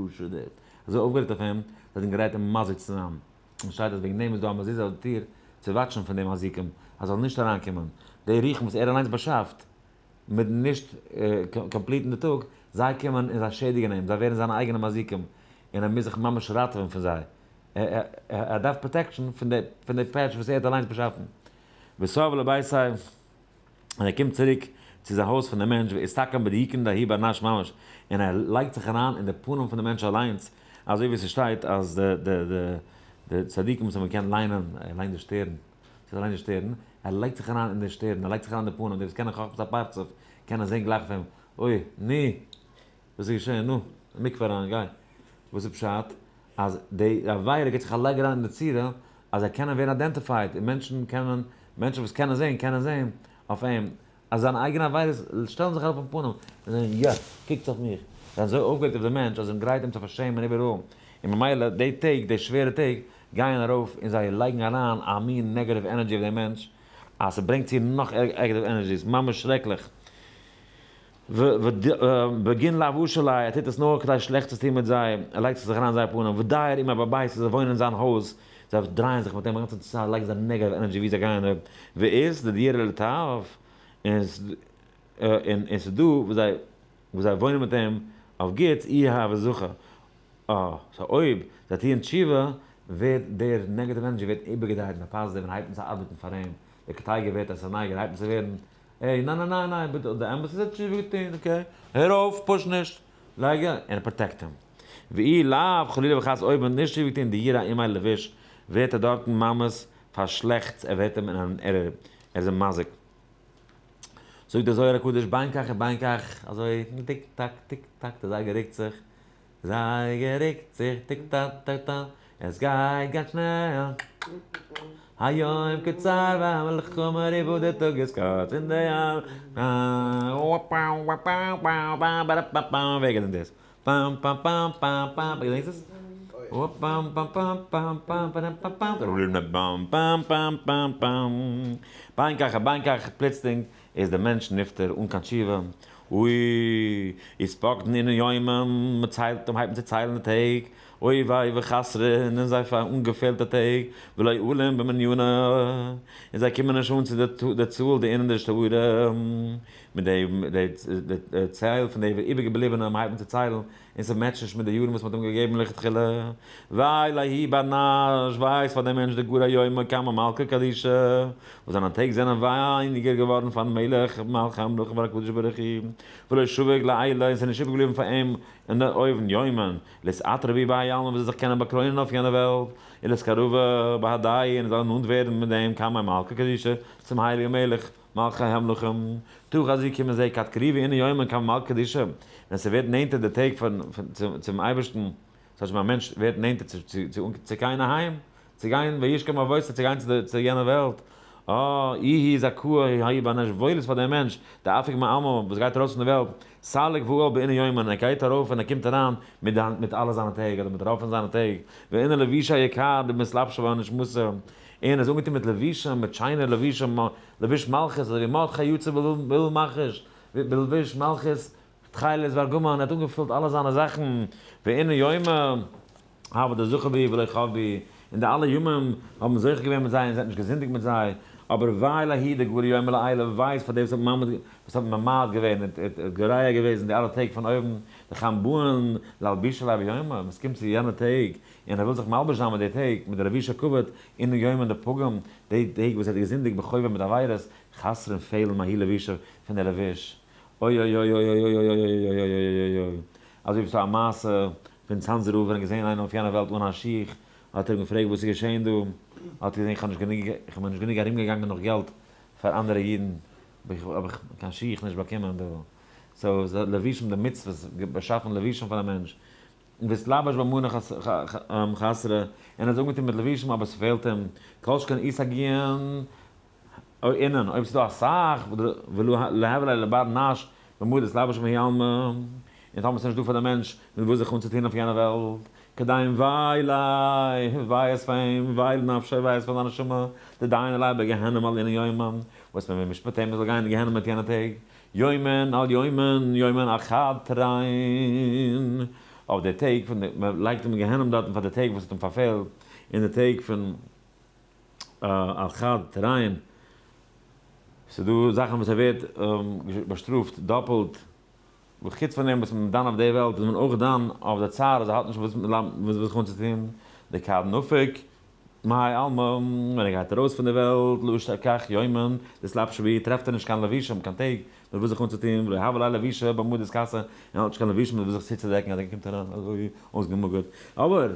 רשע דער, אזוי אויפגערעגט אויף אים, זיי זענען גרייט אים מזיק צו זיין, און שטייט אז וועגן דעם איז דא א מזוזה אויף די טיר צו watch ן פון די מזיקים, אז זאל נישט אריינקומען, די רוחים וואס ער אליינס באשאפט, מיטן נישט complete ן די טאג, זיי קומען און זיי שעדיגן אים, זיי ווערן זיינע אייגענע מזיקים, און ער מוז זיך ממש ראטעווען פון זיי, ער דארף protection פון די פעטש וואס ער האט אליינס באשאפן. ותב לביתיה, און ער קומט צוריק צו זיין הויז פון די מענטש, ואתתקן בדיוקן דההוא בר נש ממש, און ער לייגט זיך אריין אין די פנים פון די מענטש אליינס, אזוי ווי ס'שטייט אז די צדיקים וואס האבן געקענט ליינען, ער ליינט די שטערן, ס'איז אליין די שטערן, ער לייגט זיך אריין אין די שטערן, ער לייגט זיך אריין אין די פנים, די וואס קענען חכמת הפרצוף, קענען זען גלייך אויף אים, אוי, נו, וואס איז געשען, נו, אין מקווה אריין, גיי. וואס איז פשט? אז די עבירה גיבט זיך א לייג אריין אין די צורה, אז זיי קענען ווערן identified, און מענטשן קענען, מענטשן וואס קענען זען, קענען זען אויף אים, אז זיינע אייגענע עבירות שטעלן זיך ארויף אויפן פנים, און זאגן, יא, קוקטס אויף מיך. זיי זענען אזוי אויפגערעגט אויף דעם מענטש, אז זיי זענען גרייט אים צו פארשעמען איבעראל. און ממילא די טעג, די שווערע טעג, גייען ארויף און זיי לייגן אריין א מין negative energy אויף דעם מענטש, אז ס'ברענגט צו נאך negative energies, ממש שרעקליך. ובגין לאבאשא ליה, ער טוט עס נאר כדי שלעכטס צו טון מיט זיי, ער לייגט זיך אריין אין זייער פנים, ודייר עמיה בבית, זיי וואוינען אין זיין הויז, זיי דרייען זיך מיט אים א גאנצע צייט, לייגן זיי negative energy ווי זיי גייען אויב ואית דדיירי לטב, און ס'איז דא וואס זיי וואוינען מיט אים אויף גוטס, אי הא וזכה. אה, so אויב זיי טוען תשובה, ווערט דער negative energy ווערט איבערגעדרייט אין א positive און הייבט אן צו ארבעטן פאר אים, דער קטיגור ווערט א סניגור, הייבט אן צו ווערן, העי, ניין ניין ניין ניין, ביטע, די אמת איז ער האט תשובה געטון, okay, הער אויף, push נישט, לייג א, און ער protect אים. ואי לאו, חלילה וחס אויב מען האט נישט תשובה געטון, דיירי עמיה לביש, ווערט ער דארטן ממש פארשלעכטס, ער ווערט אים אין אן ערער, ער איז אים מזיק. זאגט דער זוהר הקדוש בין כך ובין כך, אזוי tick tock tick tock, דער זייגער רוקט זיך, זייגער רוקט זיך tick tock tick tock, עס גייט גאנץ שנעל, היום קצר והמלחמה מרובה, דער טאג איז קורץ און די ווער געדענקט דאס? פאם פאם פאם פאם פאם, געדענקסט עס? פאם פאם פאם פאם פאם פאם פאם פאם פאם פאם פאם פאם, בין כך ובין כך, פלוצלינג איז דער מענטש נפטר אן קיין תשובה, אוי, אתפקדן אינון יומין, מען ציילט, מען הייבט אן צו ציילן די טעג, אוי וויי וחסרין, און זיי פאר אנגעפילטע טעג, ולא עלין במנינא, און זיי קומען נישט אן צו די צאל דאינון דשתארין, מיט די צייל פון די איבערגעבליבענע, מען הייבט אן צו ציילן, און ס' match ט נישט מיט די יארן וואס מען האט אים געגעבן לכתחילה. וויי לההוא בר נש, וויי איז פאר דעם מענטש דגרע יומוי קמי מלכא קדישא, וואס זיינע טעג זענען ווייניגער געווארן פארן מלך מלכי המלכים פאר הקדוש ברוך הוא, ולא שביק לעילא, און ס'איז נישט איבערגעבליבן פאר אים אין די אויבן יומין, לאתעטרא בהו בהאי עלמא וואס זאל זיך קענען באקרוינען אויף יענע וועלט, ולאתקרבא בהדיה און ער זאל נאנט ווערן מיט דעם קמי מלכא קדישא צום הייליגן מלך מלכי המלכים, תא חזי קום און זע כד קריבי אינון יומין קמי מלכא קדישא, ווען ס'ווערט נענטער די טעג פון צום אייבערשטן, ס'הייסט ווען א מענטש ווערט נענטער צו צו גיין אהיים, צו גיין וישכב עם אבותיו, צו גיין צו יענע וועלט, אה, איהי זכאה האי בר נש, וואויל איז פאר דעם מענטש, דאפיק מעלמא, וואס גייט ארויס פון די וועלט, סליק ועאל באינון יומין, ער גייט ארויף און ער קומט אריין מיט מיט אלע זיינע טעג, אדער מיט רוב פון זיינע טעג, ואינון לבושי יקר דמתלבשי בהון נשמתא, און ער איז אנגעטון מיט לבושים, מיט שיינע לבושים, לבוש מלכות, אזוי ווי מרדכי יצא בלבוש בלבוש מלכות, תכלת וארגמן, ער האט אנגעפילט אלע זיינע זאכן, ואינון יומי הוו דזכו בהו ולא חטאו בהו, און די אלע ימים האבן זוכה געווען מיט זיי און זיי האט נישט געזינדיגט מיט זיי, אבער וויי לההוא דגרע יומוי לעילא, וויי איז פאר דעם וואס האט ממעט וואס האט ממעט געווען און האט גורע געוועזן די אלע טעג פון אויבן, דכאן באין לאלבושא ליה ביומוי, ווען עס קומט צו יענע טעג און ער וויל זיך מלבש זיין מיט די טעג, מיט די לבושי כבוד, אינון יומין דפגים, די טעג וואס ער האט געזינדיגט בחובא מיט עבירות, חסרין פעלן מההוא לבושא פון די לבוש. אוי אוי אוי אוי אוי אוי אוי אוי אוי אוי אוי אוי אזוי ווי ס'דא א מעשה פון צאנזער רב ווען ער האט געזען איינעם אויף יענע וועלט אן א שיך האט ער אים געפרעגט וואס איז געשען דא האט ער געזען איך האב נישט גענוג איך בין נישט גענוג ארום געגאנגען נאך געלט פאר אנדערע אידן האב איך קיין שיך נישט באקומען דא. so לבושים די מצוות באשאפן לבושים פאר א מענטש, והתלבש במנה חסרה, און ער איז אנגעטון מיט לבושים אבער ס'פעלט אים, כל שכן אי סגיאין אינון, אויב ס'איז דא אסאך, ולא הוה ליה לבר נש במה דאתלבש בהאי עלמא, און טאמער ס'איז נישט דא פאר די מענטש מיט וואס זיך אנצוטון אויף יענע וועלט, כדין וויי ליה, וויי איז פאר אים, וויי לנפשיה, וויי איז פאר זיין נשמה, דדיינא ליה בגיהנום על אינון יומין, וואס מען משפט אים ער זאל גיין אין גיהנום מיט יענע טעג, יומין על יומין, יומין אחד תרין, אויף די טעג פון די, מען לייגט אים אין גיהנום דארטן פאר די טעג וואס האט אים פארפעלט, און די טעג פון אחד תרין, ס'איז דא זאכן וואס ער ווערט באשטראפט דאפלט, חוץ פון דעם וואס מען דן אויף די וועלט איז מען אויך דן אויף די צער אז ער האט נישט וואס זיך אנצוטון, דכד נפיק מהאי עלמא, ווען ער גייט ארויס פון די וועלט, לא אשתכח יומין דאתלבש בהו, טרעפט ער נישט קיין לבושים, קיין טעג מיט וואס זיך אנצוטון, ולא הוה ליה לבישא במה דאתכסי, און ער האט נישט קיין לבושים מיט וואס זיך צוצודעקן אז ער קומט אריין אזוי אויסגעמאגערט. אבער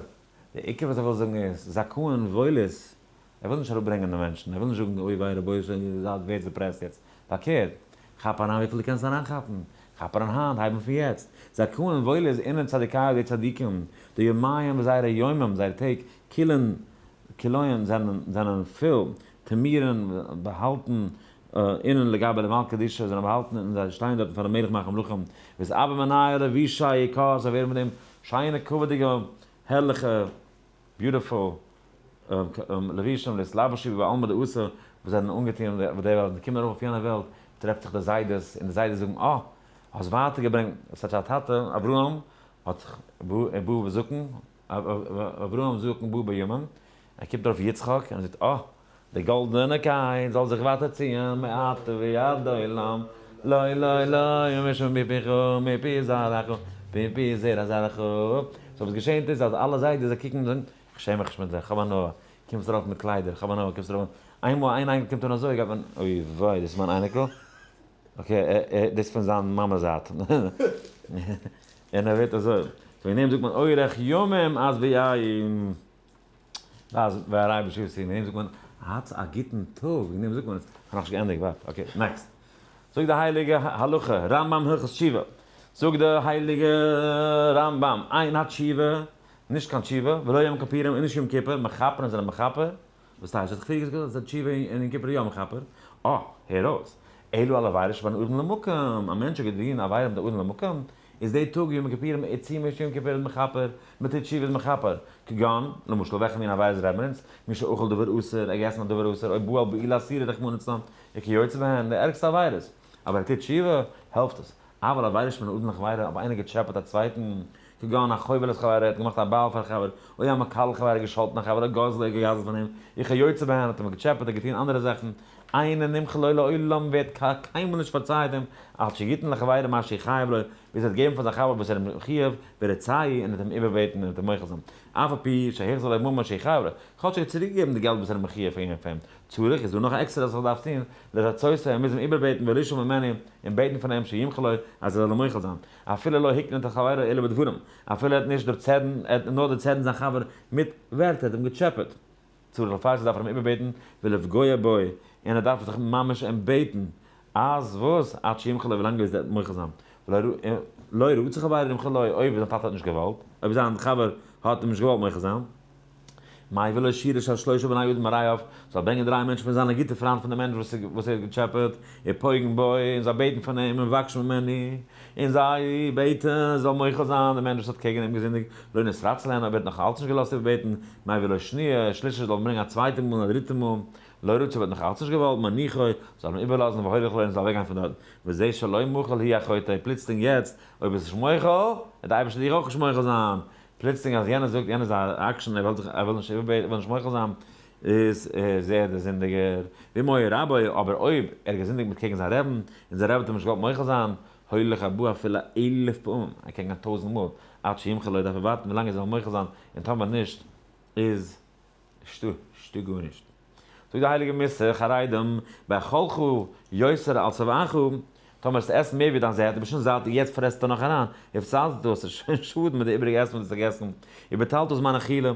די עיקר וואס ער וויל זאגן איז, זכאין וואויל איז, ער וויל נישט אראפברענגען די מענטשן, ער וויל נישט זאגן אוי וויי רבותי איר זייט ווערט depressed יעצט, פארקערט, כאפ אריין וויפיל דו קענסט אריינכאפן, כאפ אריין היינט, הייב אן פון יעצט, זכאין וואויל איז אינון צדיקיא די צדיקים, דיומיהון וואס זייערע ימים, זייערע טעג, כולין כלויין זענען זענען פול, טמירין באהאלטן אינון לגבי למלכא קדישא זענען באהאלטן און זיי שטייען דארטן פארן מלך מלכי המלכים, ואתעבו מינייהו לבישי יקר זיי ווערן מיט דעם שיינע כבוד'יגע הערליכע beautiful לבושים דאתלבשו בהו בעלמא דאתי וואס זענען אנגעטון אויף די וועלט און קומען ארויף אויף יענע וועלט טרעפט זיך די זיידעס און די זיידעס זאגן אה האסט ווייטער געברענגט ס'האט א טאטע אברהם האט זיך בא בזקן אברהם זקן בא בימים ער קומט ארויף יצחק און ער זאגט אה די גאלדענע קייט זאל זיך ווייטער ציען מעתה ועד עולם, לא לא לא משום מפיך ומפי זרעך ומפי זרע זרעך. so וואס געשענט איז אז אלע זיידעס זיי קוקן און זאגן, איך שעם מיך נישט מיט זיי, כ'האב הנאה, קומסט ארויף מיט קליידער, כ'האב הנאה, קומסט ארויף, איינמאל איין אייניקל קומט אן אזוי גייט מען, אוי וויי דאס איז מיין אייניקל? okay דאס איז פון זיין מאמע'ס זייט, און ער ווערט אזוי, so וועגן דעם זאגט מען אורך ימים אז ביין. ואז והראיה בשבתי, וועגן דעם זאגט מען האטס א גוטן טאג, וועגן דעם זאגט מען עס, כ'האב נאכנישט געענדיגט, ווארט, okay, next. זאגט די הייליגע הלכה, רמב ם הלכות תשובה, זאגט די הייליגע רמב ם, אין התשובה, נישט קיין תשובה, ולא יום כיפורים און נישט יום כיפור, מכפרין זענען מכפר, וואס טייטש? האט איך פריער געזאגט אז תשובה און יום כיפור איז יא מכפר? אה, הער אויס, אלא על עבירה שבין אדם למקום, א מענטש האט געטון עבירה מיט א אדם למקום, איז די טאג יום כיפורים עיצומו של יום כיפור איז מכפר, מען טוט תשובה איז מכפר, כגון, למשל וועלכע מין עבירות רעדט מען אונז, מי שאכל דבר אסור, ער געגעסן א דבר אסור, או בעל בעילה אסורה רחמנא ליצלן, וכיוצא בהן, די ערגסטע עבירות, אבער ער טוט תשובה, העלפט עס. אבל עבירה שבין אדם לחבירו, אויב איינער געטשעפעט א צווייטן, כגון החובל את חברו, ער האט געמאכט א בעל פאר א חבר, או המקלל חברו, ער האט געשאלטן א חבר, או גוזל, ער האט געגזלט פון אים, וכיוצא בהן, האט אים געטשעפעט, ער האט געטון אנדערע זאכן, אינו נמחל לו לעולם ווערט קיינמאל נישט פארצייעט אים, עד שיתן לחבירו מה שחייב לו, ביז ער וועט געבן פאר זיין חבר וואס ער איז מחויב, ורצהו, און וועט אים איבערבעטן און וועט אים מוחל זיין, אף על פי שהחזיר לו ממון שחייב לו, כאטש ער האט צוריקגעגעבן די געלט וואס ער איז מחויב פאר אים, צריך איז דא נאך א עקסטערע זאך וואס דארף טון, לרצותו, ער מוז אים איבערבעטן ולשאול ממנו, און בעטן פון אים שימחל לו, אז ער זאל אים מוחל זיין, אפילו לא הקניט את חברו אלא בדברים, אפילו ער האט נישט דערצערנט, ער האט נאר דערצערנט זיין חבר מיט ווערטער, ער האט אים געטשעפעט. צריך לפייסו דארף ער אים איבערבעטן ולפגוע בו, און ער דארף זיך ממש אים בעטן אז וואס, עד שימחל לו ווילאנג ער וועט מוחל זיין, ולא רצה חברו למחול לו, אויב זיין טאטע האט נישט געוואלט, אויב זיין חבר האט אים נישט געוואלט מוחל זיין, מביא לו שורה של שלושה בני אדם מרעיו, זאל ברענגען דריי מענטשן פון זיינע גוטע פריינט פון די מענטש וואס ער האט געטשעפעט, ופוגעין בו, און זיי בעטן פון אים, ומבקשין ממנו, און זיי בעטן ער זאל מוחל זיין די מענטש וואס האט קעגן אים געזינדיגט, לא נתרצה להן, אויב ער האט נאך אלץ נישט געלאזט איבערבעטן, מביא לו שניה, שלישית זאל ברענגען א צווייטע מאל און א דריטע מאל, לא רצה אויב ער האט נאך אלץ נישט געוואלט, מניחו, זאל אים איבערלאזן והולך לו און זאל אוועקגיין פון דארט, וזה שלא מחל הוא החוטא, פלוצלינג יעצט, אויב ביסט נישט מוחל, וועט די אייבערשטער דיר אויך נישט מוחל זיין, פלוצלינג אז יענער זאגט יענער איז א עקשן ער וויל זיך ער וויל נישט איבערבעטן ער וויל נישט מוחל זיין, איז ער דער זינדיגער, ואם היה רבו, אבער אויב ער האט געזינדיגט מיט קעגן זיין רעבן, און זיין רבי האט אים נישט געוואלט מוחל זיין, הולך ארבעה אפילו אלף פעמים, ער קען גיין טויזנט מאל, עד שימחל לו דארף ער ווארטן ווילאנג ער זאל מוחל זיין, און טאמער נישט איז נישטא, נישטא גארנישט. זאגט די הייליגע מוסר, חרדים, באכלך יותר על שבעך, טאמער וועסטו עסן מער ווי דיין זעט, דו ביסט שוין זאט און יעצט פרעסטו נאך אריין, הפסדת, האסטו שוין שאדן מיט די איבעריגע עסן וואס דו האסט געגעסן, ובטלת זמן אכילה.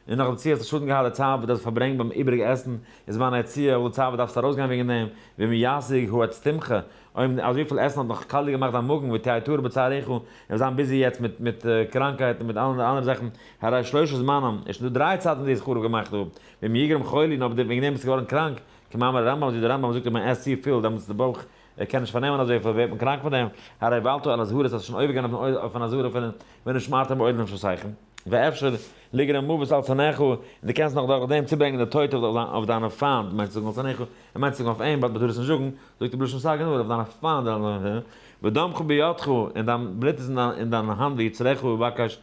און נאך דערצו האסטו שאדן געהאט די צייט וואס דו האסט פארברענגט ביים איבעריגע עסן איז מיין עצה אויב די צייט וואס דארפסט ארויסגיין וועגן דעם, ואם ישיג הוא את תמחה, אויב אזויפיל עסן האט נאך קאליע געמאכט דיין מאגן ותהא טהור בצעריך, און וועסט זיין busy יעצט מיט מיט קראנקייט און מיט אלע אנדערע זאכן, הרי שלושה זמנים, עס איז שוין דא דריי צייטן וואס דו האסט חרוב געמאכט דא, ואם יגרום חולי, און אויב וועגן דעם ביסטו געווארן קראנק, כמאמר הרמב ם, אזוי ווי דער רמב ם זאגט אויב מען עסט צופיל דעמאלטס די בויך ער קען נישט פארנעמען אזויפיל ווערט מען קראנק פון דעם, הרי עברת על אזהרות האסט שוין עובר געווען אויף אן אזהרה פון ונשמרתם מאוד לנפשותיכם, ואפשר לגרום מוות על שונאיך, און דו קענסט נאך דורך דעם צוברענגען די טויט אויף דיינע פיינט, מיינט צו זאגן על שונאיך, ער מיינט צו זאגן אויף אים, but מ'טאר עס נישט זאגן, זאגט ער בלשון סגי נהור אויף דיינע פיינט, ודמך בידך, און דיין בלוט איז אין דיין האנט ויצרך ובקש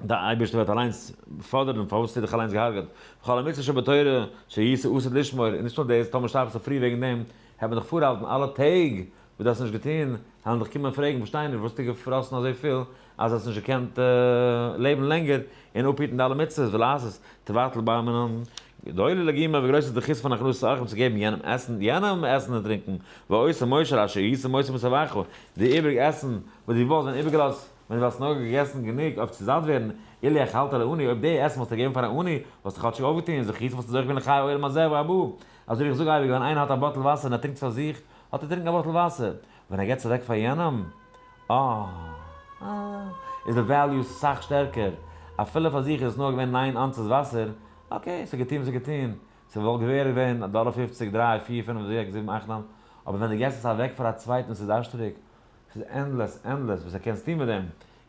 דער אייבערשטער וועט אליינס פאדערן פארוואס האסטו דיך אליינס געהארגעט, וכל המצוות שבתורה שהיית עתיד לשמור, און נישט נאר דאס, טאמער שטארבסטו פרי וועגן דעם, העט מען דיך פארהאלטן אלע טעג וואס דו האסט נישט געטון, העלן דיך קומען פרעגן, פארשטיי נישט, וואס האסטו געפראסן אזויפיל אז האסט נישט געקענט לעבן לענגער און אפהיטן די אלע מצוות, ולעשות תבטל בר מינן, גדולה לגימה וגרויס איז די זכות פון הכנסת אורחים צו געבן יענעם עסן, יענעם עסן און טרינקען, ועושה משה אשר יעשה משה מסבכו, די איבריג עסן וואס דו וואלסט ווען איבערגעלאזט ווען דו וואלסט נאר געגעסן גענוג אויף צו זאט ווערן, אילו אכלת לעני, אויב די עסן וואלסטו געגעבן פאר א עני, וואלסטו כאטשיג אויפגעטון, זכית וואלסטו זוכה געווען לחיי העולם הזה והבא. אזוי ווי איך זאג אייביג, ווען איינער האט א bottle וואסער און ער טרינקט עס פאר זיך, האט ער טרינקען א bottle וואסער. ווען ער געבט עס אוועק פאר יענעם, אה. אה. איז די value סאך שטערקער. אפילו פאר זיך איז עס נאר געווען 9 ounces וואסער, okay, ס'האט געטון וואס ס'האט געטון. ס'וואלט געווער געווען א דאלער פופציג, דריי, פיר, פינף, זעקס, זיבן, אכט, ניין, אבער ווען דו געבסט עס אוועק פאר א צווייטן און ס'איז דארשטעריג, ס'איז endless, endless וואס ער קענסט טון מיט דעם,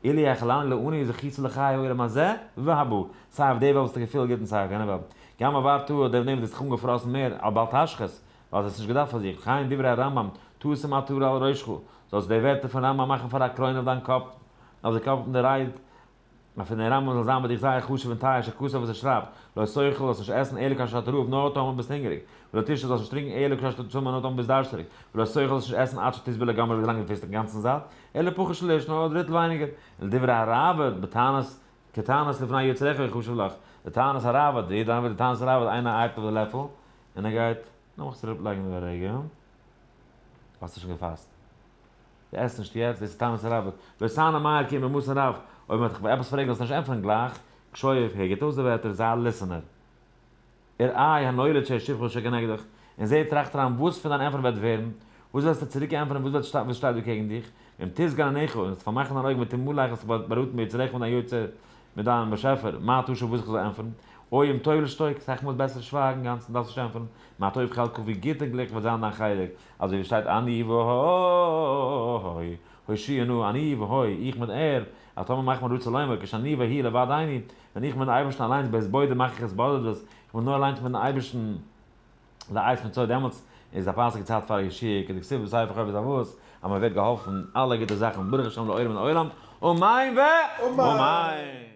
אילו האכילני לעני זכיתי לחיי העולם הזה והבא, סיי אויף די וועלט וואלסטו געפילט גוט און סיי אויף יענע וועלט. גם עברת אויף דעם וואס האט זיך אנגעפראסן מער על בל תשחית, ווייל עס האט נישט געדארפט פאר זיך, וכן דברי הרמב ם, תשים עטרה על ראשך, זאלסט די ווערטער פון רמב ם מאכן פאר א קרוין אויף דיין קאפ, אויף די קאפ פון די רייד, נאר פון דער רמב ם זאל זיין ביי דיך זייער חשוב און טייער שכתב וואס ער שרייבט, לא תאכל זאלסט נישט עסן אלא כאשר אתה רעב נאר טאמער ביסט הונגעריג, ולא תשתה זאלסט נישט טרינקען אלא כאשר אתה צמא נאר טאמער ביסט דארשטעריג, ולא תאכל זאלסט נישט עסן עד שתשבע לגמרי ביז לאנג דו ווערסט אינגאנצן זאט, אלא פחות שליש נאר א דריטל ווייניגער, ולדברי הראבד בתענית כתענית לפני יוצרך יחשב לך, די תענית הראבד, יעדער איינער ווייסט די תענית הראבד, איינער הייבט אויף די לעפל און ער גייט, לאמיך עס אראפלייגן דא א רגע, האסטו שוין געפאסט. דו עסט נישט יעצט, דאס איז תענית הראבד. לא תענה מהר כי אם במתון רב, אויב מען וועט דיך עפעס פרעגן זאלסטו נישט ענטפערן גלייך, קשוב, הער גוט אויס די ווערטער, זיי א listener. וראה הנולד שישיבך שכנגדך, און זע טראכט אריין וואס פון דיין ענטפערן וועט ווערן, וואס וועסטו צוריק ענטפערן וואס וועט וואס שטייט דא קעגן דיך, ואם תסגור עיניך, און וועסט פארמאכן דיין אויגן ותמלא וועסט זיך באראטן ביוצרך מיט דיין יוצר, מיט דיין באשעפער, מה תשיב וואס איך זאל ענטפערן, או אם טוב לשתוק, אסאך מאל איז בעסער שווייגן אינגאנצן דארפסט נישט ענטפערן, מה טוב חלקך ווי גוט און גליקליך וועט זיין דיין חלק, אזוי ווי שטייט אני והוא הושיעה נא, אני והוא, איך מיט ער, אז טאמער מאכט מען רצה לומר, כשאני והוא לבדנו, ווען איך מיטן אייבערשטן אליינס בהתבודדות מאך איך התבודדות, איך בין נאר אליינס מיטן אייבערשטן, לעת מצוא דעמאלטס איז א פאסיגע צייט פאר א ישועה, כדכתיב בספר חובת הלבבות, אז מען ווערט געהאלפן אלע גוטע זאכן ברוך השם לעולם לעולם, אמן ואמן!